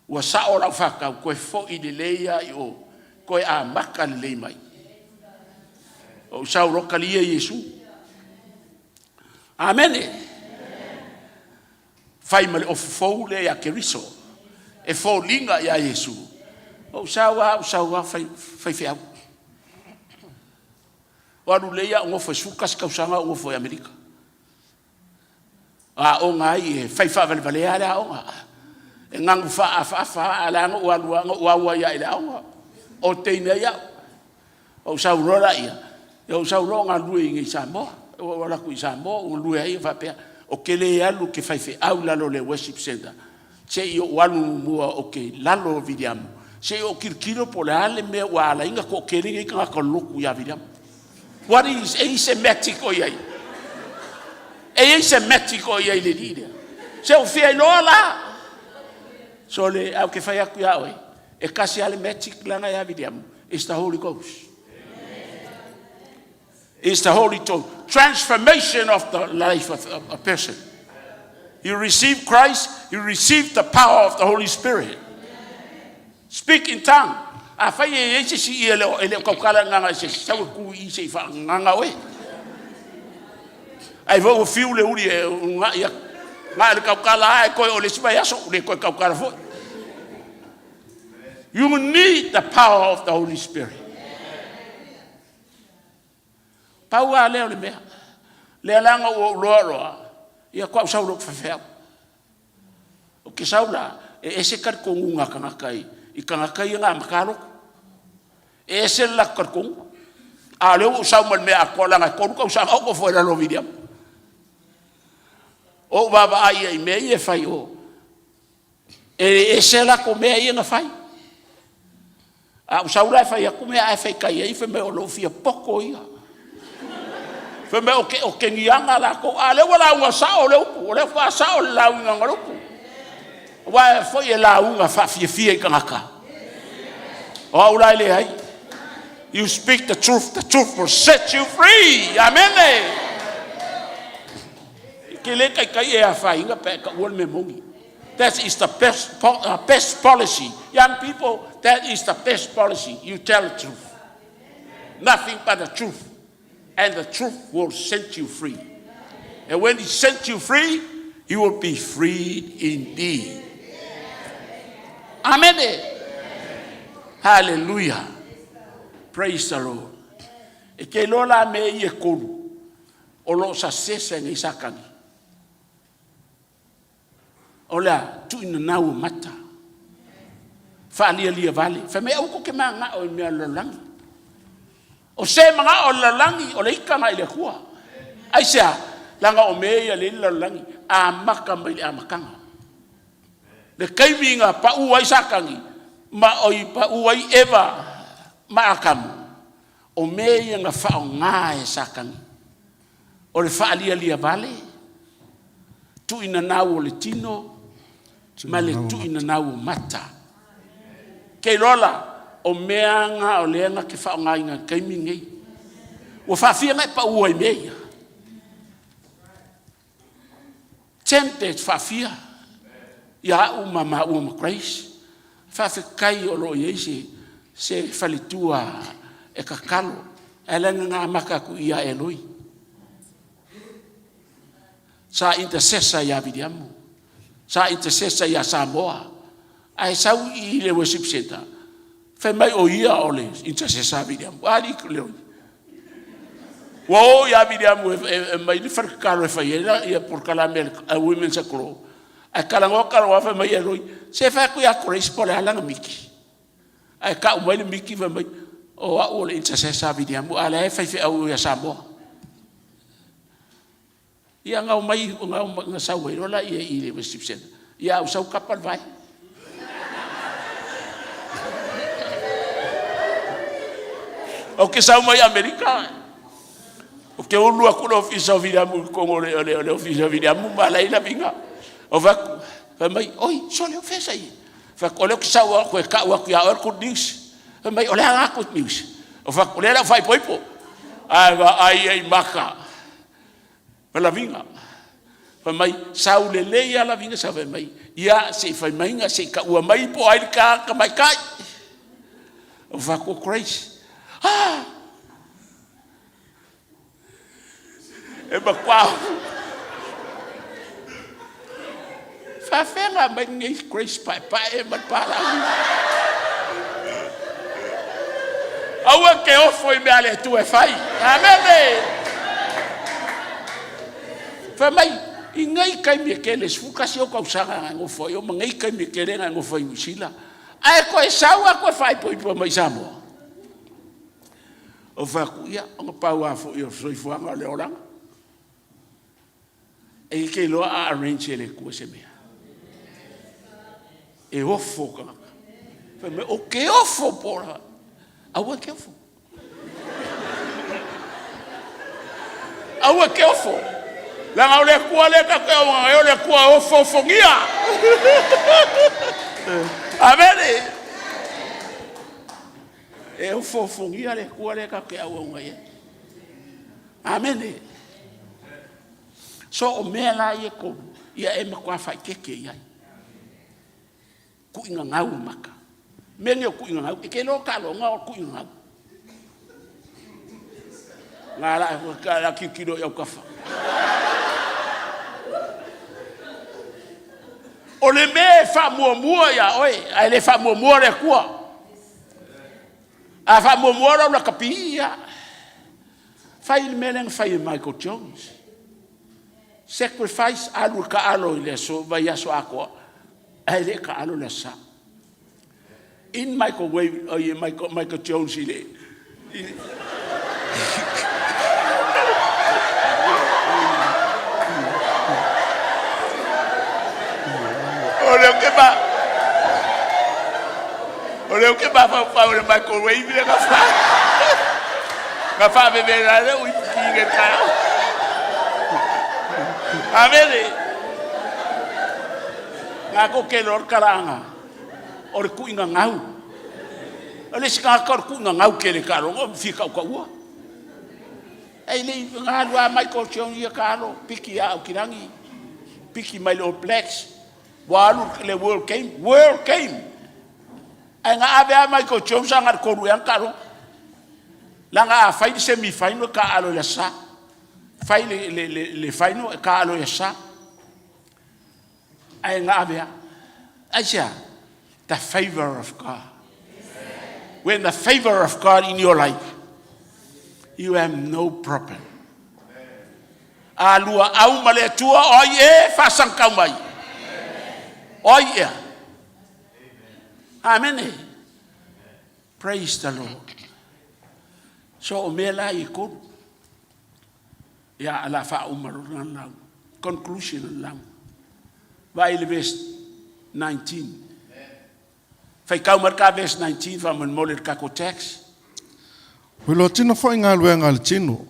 Ua sao lau whakau koe fo i le leia i o koe a maka le lei mai. O usau loka lia Yesu. Amene. Fai ma le ofofou lea ia Keriso, e foliga ia Iesu. O usau a, usau a fai, fai feau. O alu lea ia o ngofo e 11 tausaga o ngofo i Amerika. A o ngai e fai faavalevalea le aoga. E gagu faaafaafa a le aga ua alu aga ua aua ia i le aoga. O teine ai au. O usau loa la ia, o usau loa galue i Samoa. O ala atu i Samoa, o galue ai faapea. O ke le alu ke fai feau lalo le worship center. Se i o alu mua o ke lalo o Viliamu. Se i o kilokilo po le ale mea ua ala inga ko ke le ka ka loku ia Viliamu. What is e se magic o iai? E se magic o iai le li. Se o fia iloa la. So le au ke fai aku ia oe. E kasi ale magic langa ia Viliamu. It's the Holy Ghost. It's the Holy Ghost. Transformation of the life of a person. You receive Christ, you receive the power of the Holy Spirit. Speak in tongue. Afai e i ai se isi e le o tautala i le agaga i se isi, sau e tu i i se i faagaga oe. Ai foi ua fiu le uli e uunai atu. Na o le tautala lava e toe oo i le isi vaiaso ua le toe tautala foi. You need the power of the Holy Spirit. Pau lava lea o le mea. Lea la na ou iloa loa, ia faatoa ou sau loa ou te faifeau. Ou te sau la, e ese talitonuga a tagata i tagata ia na amata lotu. E ese le latou talitonuga. A o lea ua ou sau ma le mea atoa leaga e 3 tausaga o ou nofo i lalo o Viliamu. O ou vaavaai i ai i mea ia e fai i o, e ese a latou mea ia na fai. A ou sau la e fai atu mea ae faitai ai fai mai o lou fia poto ia. Fai mai o Keniaga latou, a o lea ua lauga sao le upu, o lea faatoa sao le lauga o le upu. Aua foi e lauga faafiafia i tagata. O au la e leai. You speak the truth will set you free. Amene. E te le taitai e afaina pe a e taua le mea moni. That is the best policy. Young people, that is the best policy. You tell the truth. Nothing but the truth. And the truth will set you free. And when it sets you free, you will be free indeed. Amen. Hallelujah. Praise the Lord. E te iloa la mea ia e tolu, o lo o sasese nei Satani. O le a tuuinanau o mata, faalialia vale, fai mai aua tou te mananao i mea o le lalolagi. O se manao o le lalolagi, o le ita lena i le Atua. Aisea? Leaga o mea ia lea e i le lalolagi, amata mai i le amataga. Le taimi na pau ai Satani, ma oi pau ai Eva ma Atamu, o mea ia na faaaoga e Satani. O le faalialia vale, tuuinanau o le tino, ma le tuuinanau o mata. Te iloa la, o mea na o lea na te faaaogaina i le taimi lenei. Ua faafia ona e paua i mea ia? Tempted faafia ia au ma maua ma Grace. Faafetai o lo o i ai se faletua e tatalo, ae leaga na amata atu ia Eloi. Sa intercessor ia Viliamu, sa intercessor ia Samoa, ae sau i le worship center, fai mai o ia o le intercessor a Viliamu. A alii Eloi. Ua o ia Viliamu e mai le fale tatalo e fai ai ia polokalame a Women's Aglow. Ae talanoa talanoa fai mai Eloi, se fai atu ia Grace po o le a lana miki. Ae tau mai le miki fai mai, o au o le intercessor a Viliamu, a o la e faifeau ia Samoa. Ia na omai, na sau ai loa laia i le worship center. Ia au sau kapa le vai. Ou te sau mai Amerika. Ou te ulu aku le ofisa o Viliamu i totonu o le ofisa o Viliamu ma ala ai laviga. O fai atu, fai mai, oi, sole o fesa ia. Fai atu, o lea ou te sau aku e tau atu ia oe le good news. Fai mai, o le a la good news? O fai atu, o lea la u faaipoipo. Ae vaai ai maka. Ma laviga. Fai mai, sau lelei lava laviga sau fai mai, ia se i fai maiga, se i taua mai po o ai le ta tamaitai. O fai atu, o Grace. Ah! E matua faafea mai lenei Grace paepae ma le palagi. Aua te ofo i mea a le Atua e fai. Amene. Fai mai, i nei taimi e tele, 11 ou tausaga na nofo ai, o ma nei taimi e tele na nofo ai i Niu Sila. Ae toe sau lava toe faaipoipo mai i Samoa. O fai atu, ia, ona pau lava foi o le soifuaga o le olaga. E te iloa a arrange e le Atua se mea. E ofo tagata. Fai mai, o te ofo po o la. Aua te ofo. Aua te ofo. Leaga o le Atua lea tatou te auauna ai, o le Atua e ofoofogia. Amene. E ofoofogia le Atua lea tatou te auauna i ai. Amene. So o mea la ia tolu, ia e matua faaeteete i ai. Tuuina gau o maka. Mea nei o tuuina gau, e te iloa taaloga o tuuina gau. Nga la tilotilo i autafa. O le mea e faamuamua ia oe, ae le faamuamua le Atua. A faamuamua lau lakapi, ia, fai le mea lea na fai e Michael Jones. Sacrifice, alu e taalo i le aso, vaiaso atoa, ae le taalo i le Aso Sa. In Michael, Wave, oh, yeah, Michael Jones i le, i, o lea ke ma o lea ke mafaufau le microwave le na faavevela le uipiki le taeao. Amene. Ngā ko ke lor kalanga o le kuinga ngau. O le isi tagata o le kuinga ngau ke le taaloga o fia tautaua. Ei le galu a Michael Jones ia taalo, piki a Aukilagi, piki mai le All Blacks, ua alu le World Game, World Game. Ae na ave a Michael Jones a na le tolu ea na taaloga. Laga a fai le semi final taalo i le Aso Sa. Fai le final e taalo i le Aso Sa. Ae na ave a. Aisea? The favor of God. When the favor of God in your life, you have no problem. A lua au ma le Atua, o ai e faasagitau mai? O ai ea? Amene. Praise the Lord. So o mea la i tolu. Ia ala faauma lona lau. Conclusion o le lau. Vaai le verse 19. Faitau mai le ka verse 19 faamolemole le tatou text. Ua iloa tino foi galuega a le tino,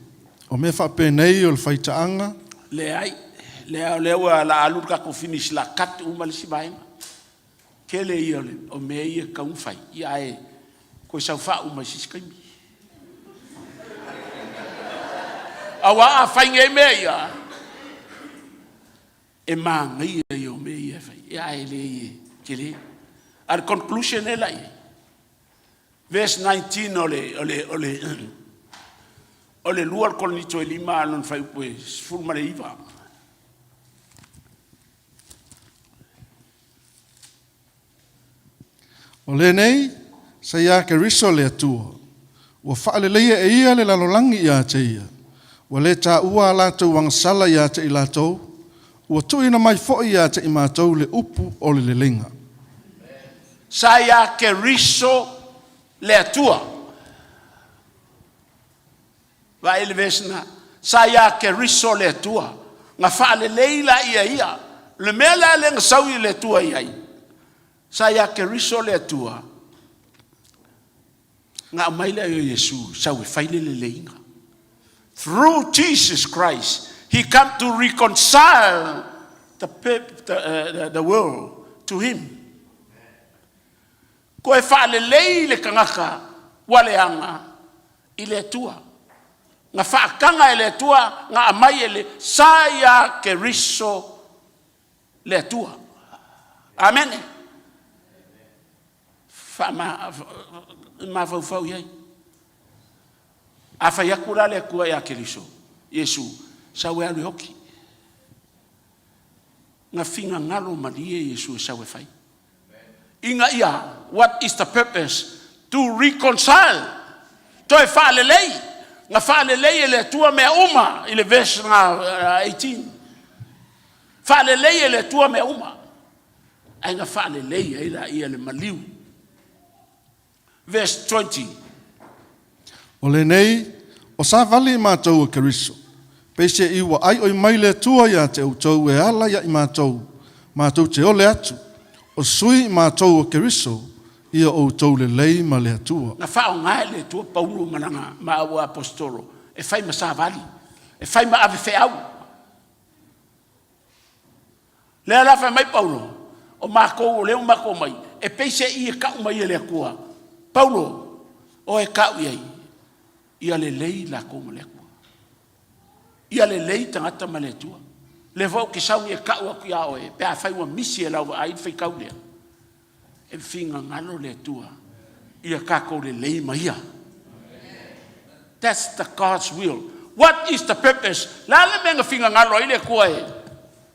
o mea faapenei o le faitaaga. Leai, lea o lea ua la alu le tatou finish la cut uma le isi vaega. Tele ia o mea ia tatau ona fai, ia ae toe saofai uma i se isi taimi. Aua a fai nei mea ia, e manaia ia o mea ia e fai, ia ae le e tele. A le conclusion e la i ai. Verse 19 o le 2 Korinito e 5 lona fuaiupu e 19. O lenei, sa iā Keriso le Atua. Ua faaleleia e ia le lalolagi ia te ia. Ua le taua a latou agasala ia te i latou. Ua tuuina mai foi ia te i matou le upu o le leleiga. Sa ia Keriso le Atua. Vaai le verse na. Sa ia Keriso le Atua. Na faalelei la ia ia. Le mea la le na sau i le Atua i ai. Sa ia Keriso le Atua. Na aumai lea o Iesu, sau e fai le leleiga. Through Jesus Christ, he come to reconcile the world to him. Ko e faalelei le tagata ua leaga i le Atua. Na faataga e le Atua, na aumai e le sa ia Keriso le Atua. Amene. Faama mafaufau i ai. A fai atu la le Atua ia Keriso, Iesu, sau e alu e oti. Na finagalo malie Iesu e sau e fai. Ina ia, what is the purpose? To reconcile. Toe faalelei. Na faalelei e le Atua mea uma i le verse na 18. Faalelei e le Atua mea uma. Ae na faalelei ai la ia le maliu. Verse 20. O lenei, o savali i matou o Keriso. Peise i ua ai oi mai le Atua ia te outou e ala ia i matou, matou te ole atu. O sui i matou o Keriso, ia outou lelei ma le Atua. Na faaaoga e le Atua Paulo ma lana ma au apostolo e fai ma savali, e fai ma ave feau. Lea la fai mai Paulo, o matou o lea ua matou mai, e peise i e tau mai e le Atua. Paulo, o e tau i ai, ia lelei latou ma le Atua. Ia lelei tagata ma le Atua. Lea foi ou te sau e tau atu ia oe, pe afai ua misi e lau vaai le faitau lea, e finagalo le Atua ia tatou lelei ma Ia. That's the God's will. What is the purpose? Le a le mea na finagalo ai le Atua e?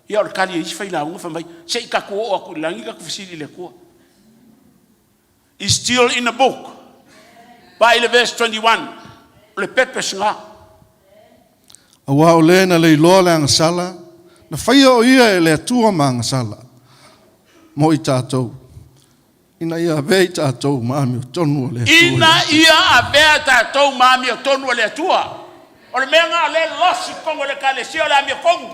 Ia o le tali a isi failauga fai mai, se i tatou oo atu i le lagi tatou fesili i le Atua. Is still in the book. Vaai le verse 21. O le purpose na. Auā o le na le iloa le agasala, na faia o ia e le Atua ma agasala, mo i tatou, ina ia avea i tatou ma amiotonu a le Atua. Ina ia avea tatou ma amiotonu a le Atua. O le mea na o le losi tonu o le Ekalesia o le amiotonu.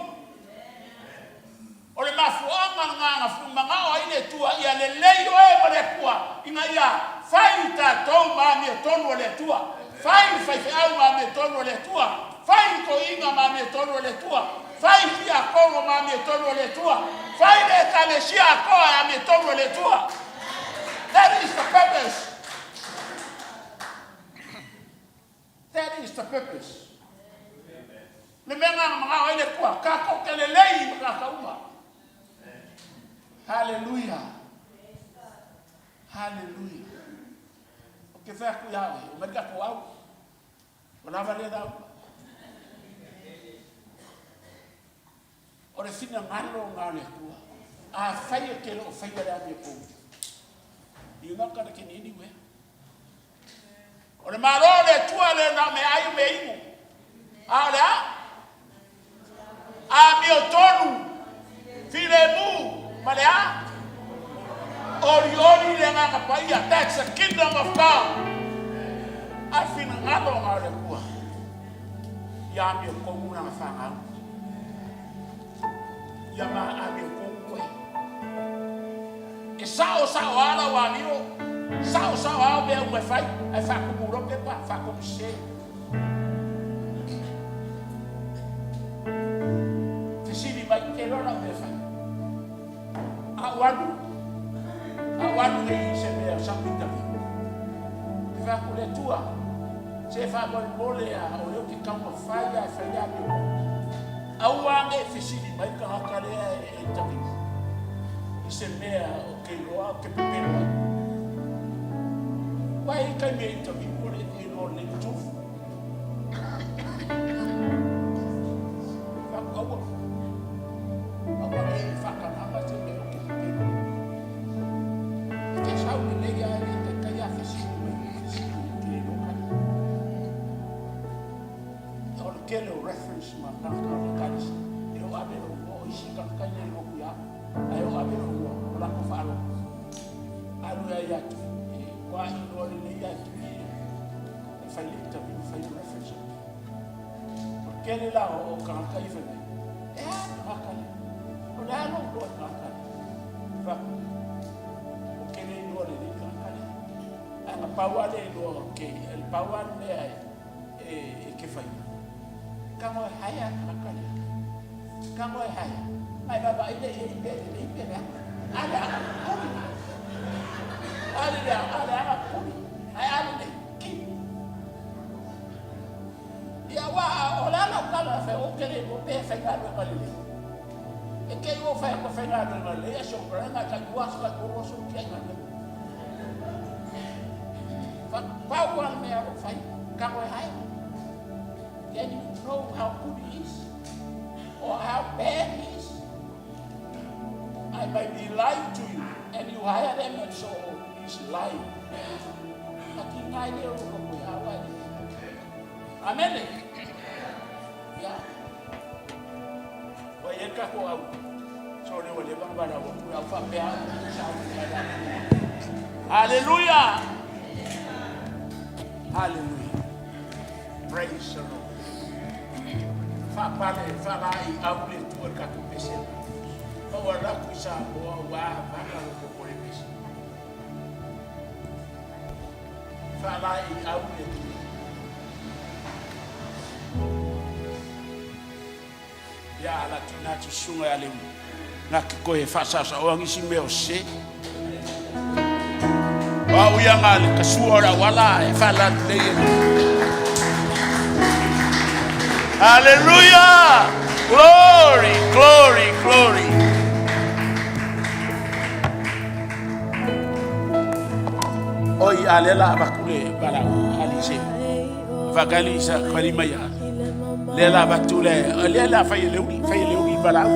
O le mafuaaga lena na manao ai le Atua ia lelei oe ma le Atua, ina ia fai tatou ma amiotonu a le Atua. Fai le faifeau ma amiotonu a le Atua. Fai le toeaina ma amiotonu a le Atua. Fai le tiakono ma amiotonu a le Atua. Fai le Ekalesia atoa e amiotonu a le Atua. That is the purpose. That is the purpose. Le mea na manao ai le Atua, tatou te lelei ma tagata uma. Hallelujah. Hallelujah. O ke fai atu ia oe, o mai tatou au. O lava lea lau. O le finagalo na o le Atua. Afai e te le o faia le amiotonu, you're not gonna get anywhere. O le Malo o le Atua le na o meaai o mea inu. A o le a? Amiotonu, filemu, ma le a? Olioli le Agaga Paia. That's the kingdom of God. A finagalo na o le Atua. Ia amiotonu lana fanau. Ia ma amiotonu oe. E sao sao ala o amio. Sao sao ao mea uma e fai. Ai whakumu ro pepa, whakumu se. Fesili mai ke loa lau mea fai. A o alu nei se mea sa interview. Te fai atu le Atua, se faamolemole a o leo ke taumafai a e fai le amio. Aua ne i fesili mai tagata lea e interview i se mea o ke iloa o ke pepelo ai. Uae i taimi e interview o le e iloa lelei tofu. Fai atu aua. Aua ne i faakanama se mea o ke pepelo ai. E te sau lelei a e le taitai a fesili mai fesili e ke iloa kali. O le tele o reference ma tagata o le Ekalesia, e o ave lou igoa, o isi tagata ia e lotu ia au, ae o ave lou igoa, o latou faalogo. Alu ai ia Tui, e ua iloa lelei ia Tui e fai le interview, fai le reference. O le tele la o tagata ia fai mai, e a le tagata lea? O le a lou iloa i le tagata lea? Fai atu, o ke le iloa lelei le tagata lea. Ae na pau lava le iloa o ke, le pau lava le mea e ke faia. Tago e haea le tagata lea. Tago e haea. Mai vaavaai lea i ai pe lelei pe leaga. A leaga, puli. A le leaga, a leaga, puli. Ae a lelei, ki. Ia ua o le a lau tala fai o ke le iloa pe faigaluega lelei. E te i ua fai atu e faigaluega lelei ae so brother ka lua aso ka tolu aso tiai galuega. Pau lava le mea o lo o fai, tago e haea. Then you know how good he is or how bad he is. I might be lying to you, and you hire them, and so he's lying. Taki ngai le o ko koe awa e. Amen. Ya. Wa ye ka ko au. So le wa le ba ba la wa ku au fa pe au sa au mai la. Hallelujah. Hallelujah. Praise the Lord. Faapale faalai au le Atua i le tatou pesega. Ma ua alu atu i Samoa ua vaka lou popole pese. Faalai au le Atua. Ia ala tuuina atu susuga ia Leui. Na te toe faasaosaoa nisi mea o sese. O au ia na le tasua o le auala e faalalelei e le. Hallelujah! Glory, glory, glory. Oi a le la avatu le valau ali se. Fakali sa kali maya. Le la avatu le le la fai le uli fai le uli valau.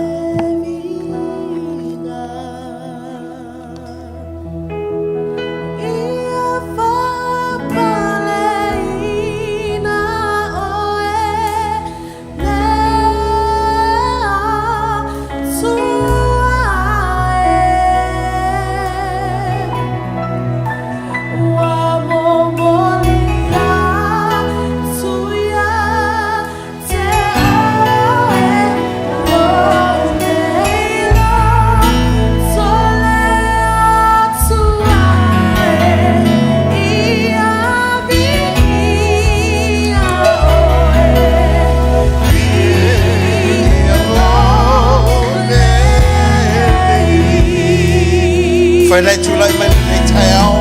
Whailai tūlai mai nei tai ao.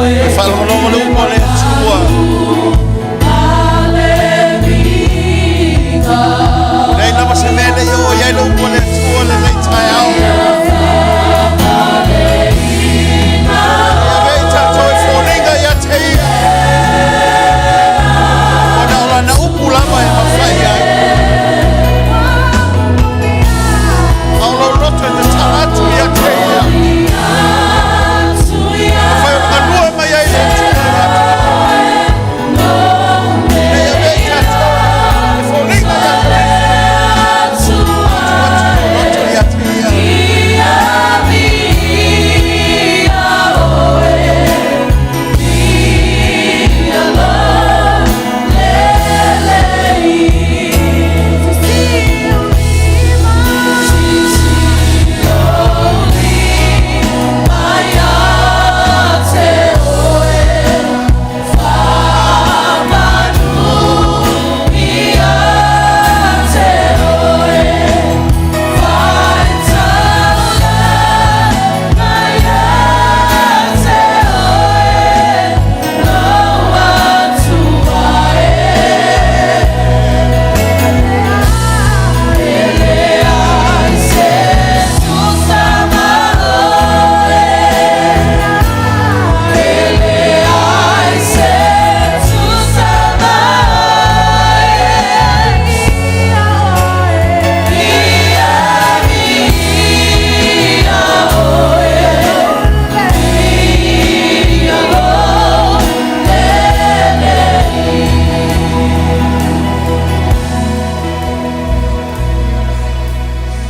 E whalongolongo le upo le atua. Nei lava se mele i o iai le upo le atua le nei tai ao. Ia vei tātou e fōlinga ia te ia. O na ola na upu lava e mawhai ai. Au lau loto e te tala atu ia te ia. Whai o ngalua mai ai le atua le atua. Nei ia vei tātou e fōlinga ia te ia. Atu atu loto ia te ia.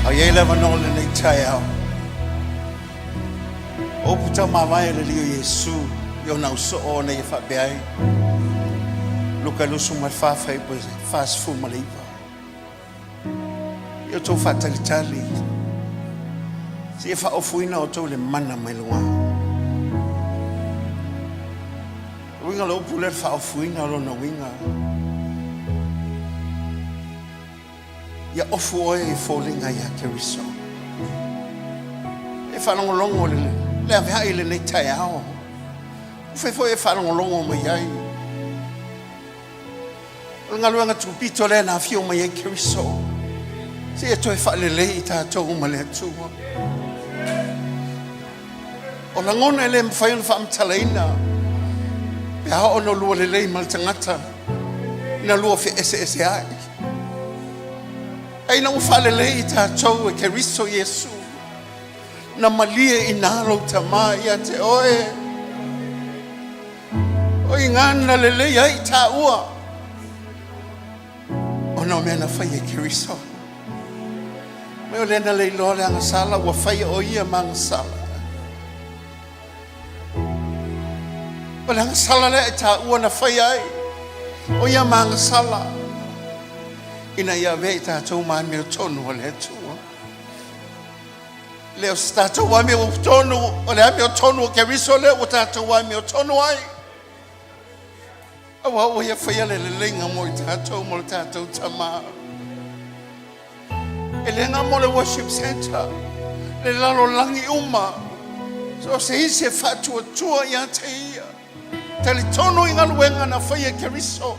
Au iai lava no le nei tai ao. O puta mawai le lio Yesu, i ona uso o nei e whape ai. Luka lusu ma whawhai po whasfu ma leipa. I o tō whātalitali. Si e whaofuina o tō le mana mai lunga. Winga le upu le whaofuina o lona winga. Ia ofu oe i fōlinga ia Keriso. E whalongolongo le le ave hai le nei tai ao. O fai foi e whalongolongo mai ai. O le ngaluanga tupito le na whio mai ai Keriso. Se e toe whaalelei i tātou ma le atua. O langona e le mwhai ona whaamtalaina. Pe hao ono lua lelei ma le tangata. Ina lua fe ese ese ai. Ai na whaalelei i tātou e Keriso Yesu. Na malie i nā lau tamā ia te oe. O i ngana lelei ai tā ua. O nā mea na whai e Keriso. Me o lena le iloa le agasala, ua whai o ia ma agasala. O le agasala lea e tā ua na whai ai. O ia ma agasala. Ina ia vei tātou mai mea tonu o le atua. Le o se tātou ai mea o tonu, o le amio tonu o Keriso le o tātou ai mea tonu ai. Aua o ia whaia le lelenga mo i tātou mo le tātou tamā. E le ngā mo le worship center. Le lalo langi uma. So se ise whatua tua ia te ia. Talitonu i galuega na faia e Keriso.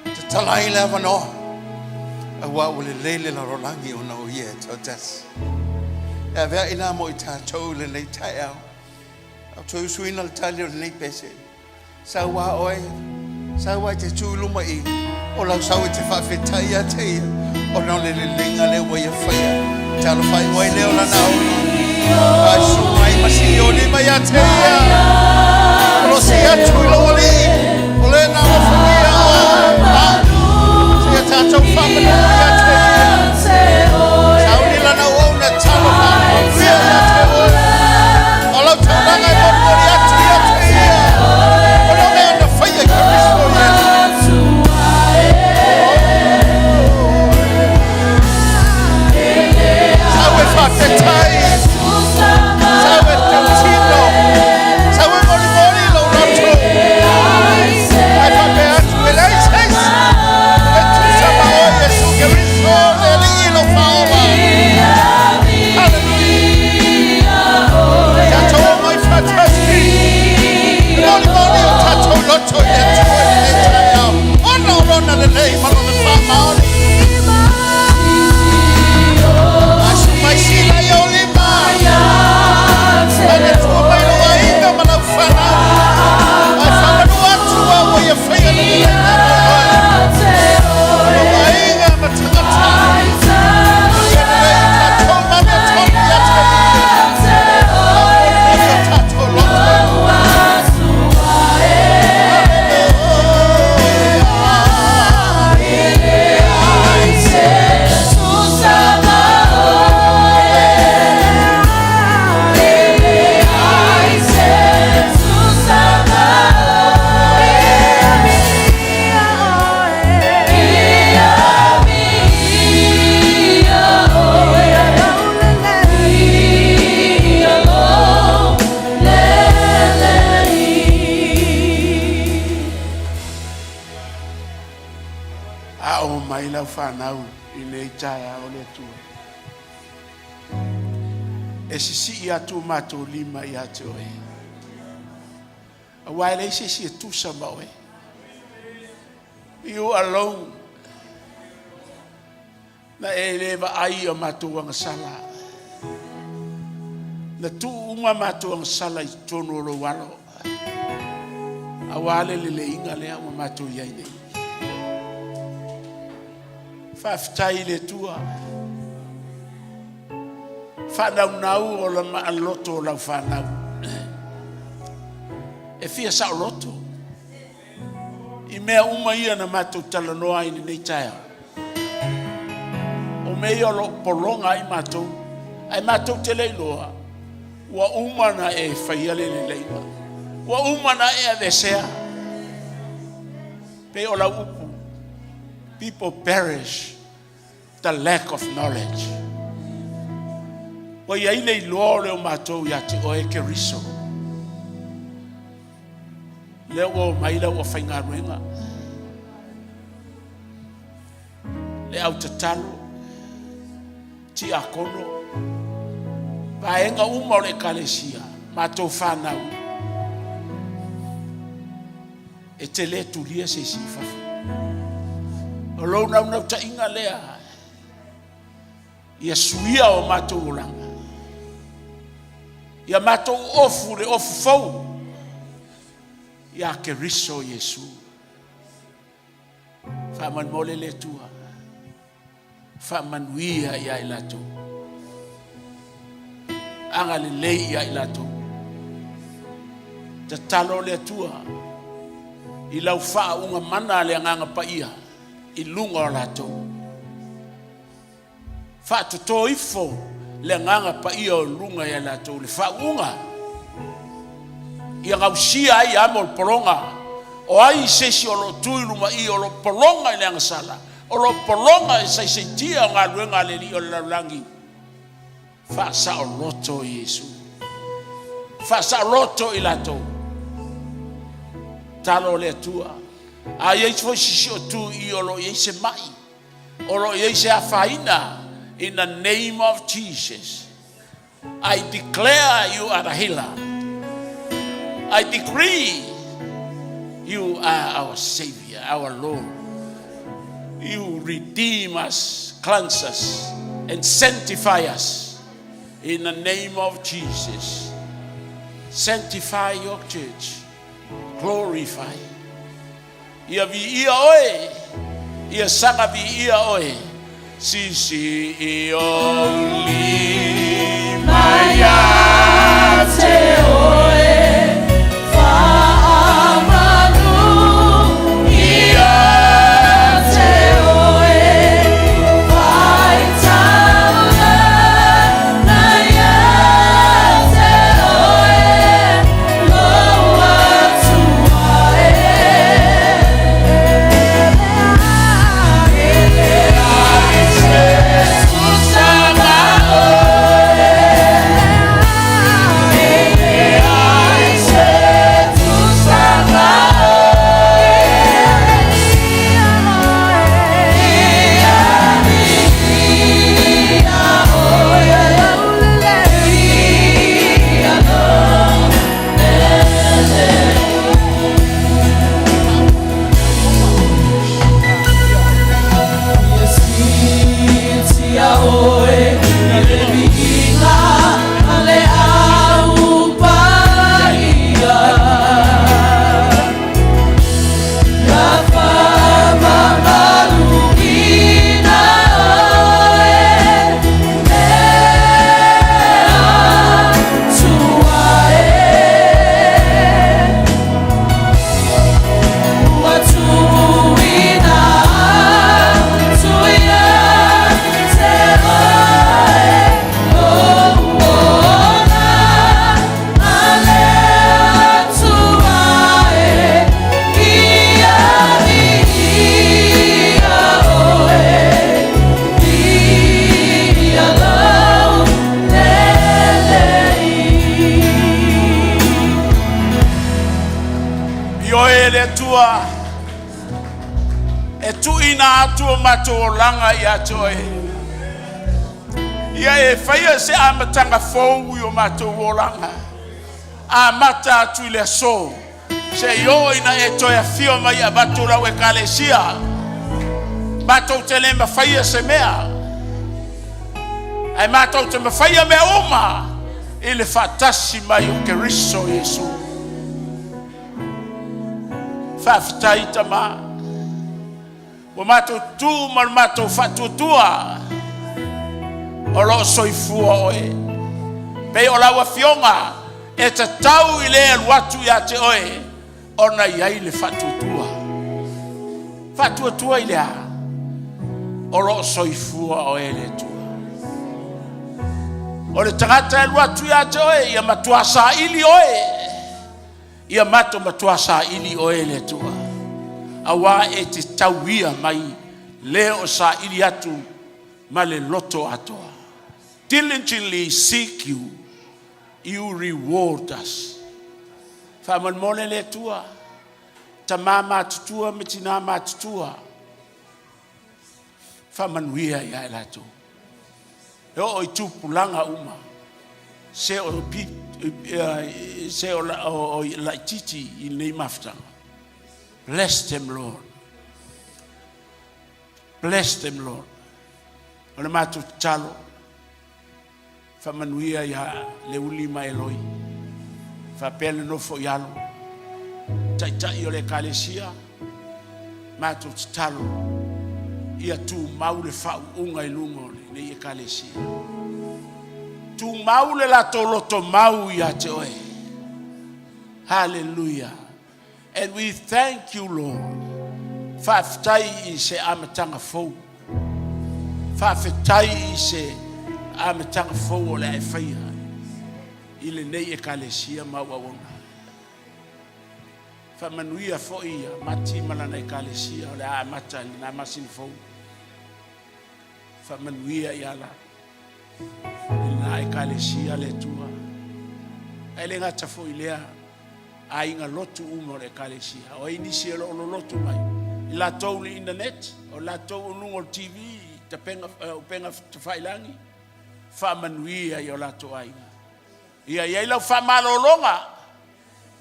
Tatala ai le avanoa, auā ua lelei le lalolagi ona o Ia e toatasi. E avea'i la mo i tatou i lenei taeao. A o toe usuina le tali o lenei pese, Sau a oe, sau a e te tu i luma i o lau sau e te faafetai ia te ia, ona o le leleiga lea ua ia faia. Talofa i oe lea o lana aoga. Ai su mai ma si o lima ia te ia. O lo si atu i lou alii, o le na alofagia oe. A, sia tatou whaamanu ia te ia. Sauni lana uauna talofa, manuia ia te oe. O lau taulaga e molimoli atu ia te ia. Ona o mea na faia i Keriso Iesu. Sau e faafetai, sau e tautino, sau e molimoli lou loto. Ai faapea atu e leai se isi e tusa ma oe Iesu Keriso, le Alii lou Faaola. Hallelujah. Tatou omai faatasi. E molimoli o tatou loto i le Atua i lenei taeao. Ona o lona lelei ma lona faamaoni. Asu mai sila i ou lima. Mai le Atua mai lou aiga ma lau fanau. Ai faamanu atu a ua ia faia le leleiga mo oe. Lou aiga ma tagata. Ia lelei o tatou mame tonu ia te ia. Molimoli o tatou loto. A o mai lau whanau i nei taeao le Atua. E sisii atu matou lima ia te oe. Auā e leai se isi e tusa ma oe. You alone. Na e le vaai o matou agasala. Na tuu uma matou agasala i totonu o lou alo. Auā le leleiga lea ua matou i ai nei. Faafetai i le Atua. Faanaunau o la maaloto o lau fanau. E fia saoloto. I mea uma ia na matou talanoa ai i lenei taeao. O mea ia o lo o pologa ai matou. Ae matou te le iloa, ua uma ona e faia le leleiga. Ua uma ona e aveesea. Pei o lau upu, people perish the lack of knowledge. Ua i ai le iloa o le o matou ia te oe Keriso. Lea ua omai lau aufaigaluega. Le au tatalo, tiakono, vaega uma o le ekalesia, matou fanau, e te le tulia se isi i fafo. O lou naunautaiga lea, ia suia o matou olaga. Ia matou ofu le ofu fou ia Keriso Iesu. Faamolemole le Atua, faamanuia ia i latou. Agalelei ia i latou. Tatalo le Atua i lau faauuga mana a le Agaga Paia i luga o latou. Faatoto ifo le Agaga Paia o luga ia latou le faauuga ia gausia ai amo o le pologa. O ai se isi o lo o tu i luma i o lo o pologa i le agasala, o lo o pologa i saisaitia o galuega a le Alii o le lalolagi, faasaoloto Iesu. Faasaoloto i latou. Talo le Atua. A i ai foi se isi o tu i o lo o i ai se mai, o lo o i ai se afaina, in the name of Jesus, I declare you are the healer. I decree you are our Savior, our Lord. You redeem us, cleanse us, and sanctify us. In the name of Jesus. Sanctify your church. Glorify. Ia viia oe. Ia saga viia oe. Sisi i ou lima ia te oe. Faamanu ia te oe. Faitaula na ia te oe. Lou Atua e. E leai se tusa ma oe. E leai se tusa ma oe. Ia viia oe. Ia lou lelei. Ia siitia oe i le viiga a le Au Paia. Ia faamamaluina oe e Atua e. Ua tuuina atu ia te oe lou ola ma le Atua e. Ia viia oe, viia lou lelei. I oe le Atua, e tuuina atu o matou olaga ia te oe. Ia e faia se amataga fou i o matou olaga. Amata atu i le aso. Seia oo ina e toe afio mai e avatu lau ekalesia. Matou te le mafaia se mea. Ae matou te mafaia mea uma i le faatasi mai o Keriso Iesu. Faafetai Tama. Ua matou tu ma le matou faatuatua o lo o soifua oe. Pei o lau afioga e tatau i le alu atu ia te oe ona i ai le faatuatua. Faatuatua i le a? O lo o soifua oe le Atua. O le tagata e alu atu ia te oe, ia matua saili oe. Ia matou matua saili oe le Atua. Auā e te tauia mai le o saili atu ma le loto atoa. Diligently seek you, you reward us. Faamolemole le Atua, tama matutua ma tina matutua, faamanuia ia i latou. E oo i tupulaga uma, se o, pi, se o, o, o laititi i lenei mafutaga. Bless them, Lord. Bless them, Lord. O le matou tatalo, faamanuia ia Leuli ma Eloi, faapea le nofo i alo, taitai o le ekalesia, matou tatalo, ia tumau le faauuga i luga o lenei ekalesia. Tumau le latou loto mau ia te oe. Hallelujah. And we thank you, Lord. Faafetai i se amataga fou. Faafetai i se amataga fou o le a e faia i lenei ekalesia ma au auauna. Faamanuia foi ia Mati ma lana ekalesia o le a amata i lena masina fou. Faamanuia ia la i lena ekalesia le Atua. Ae le gata foi lea aiga lotu uma o le ekalesia. O ai nisi e lo o lolotu mai. I latou le internet, o latou o luga o le TV, tapenga, upega tafailagi, faamanuia i o latou aiga. Ia i ai lau faamalologa.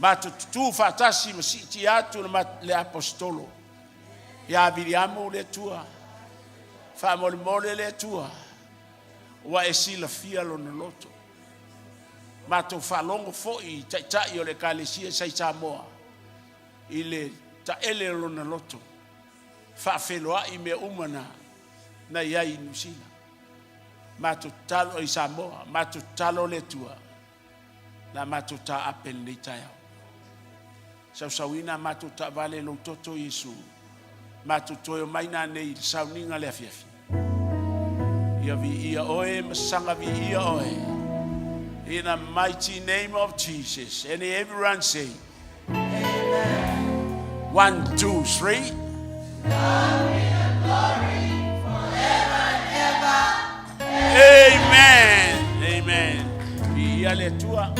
Matou tutū faatasi ma siitia atu le Aposetolo ia Viliamu le Atua, faamolemole le Atua, ua e silafia lona loto. Matou faalogo foi i taitai o le Ekalesia sa i Samoa i le taele o lona loto, faafeiloai mea uma na i ai i Niu Sila. Matou tatalo i Samoa, matou tatalo le Atua, le a matou taape i lenei taeao. Sausauina a matou taavale i lou toto Iesu, matou toe omai nanei i le sauniga le afiafi. Ia viia oe ma saga viia oe. In the mighty name of Jesus. And everyone say, Amen. One, two, three. Amen. Amen. Viia le Atua.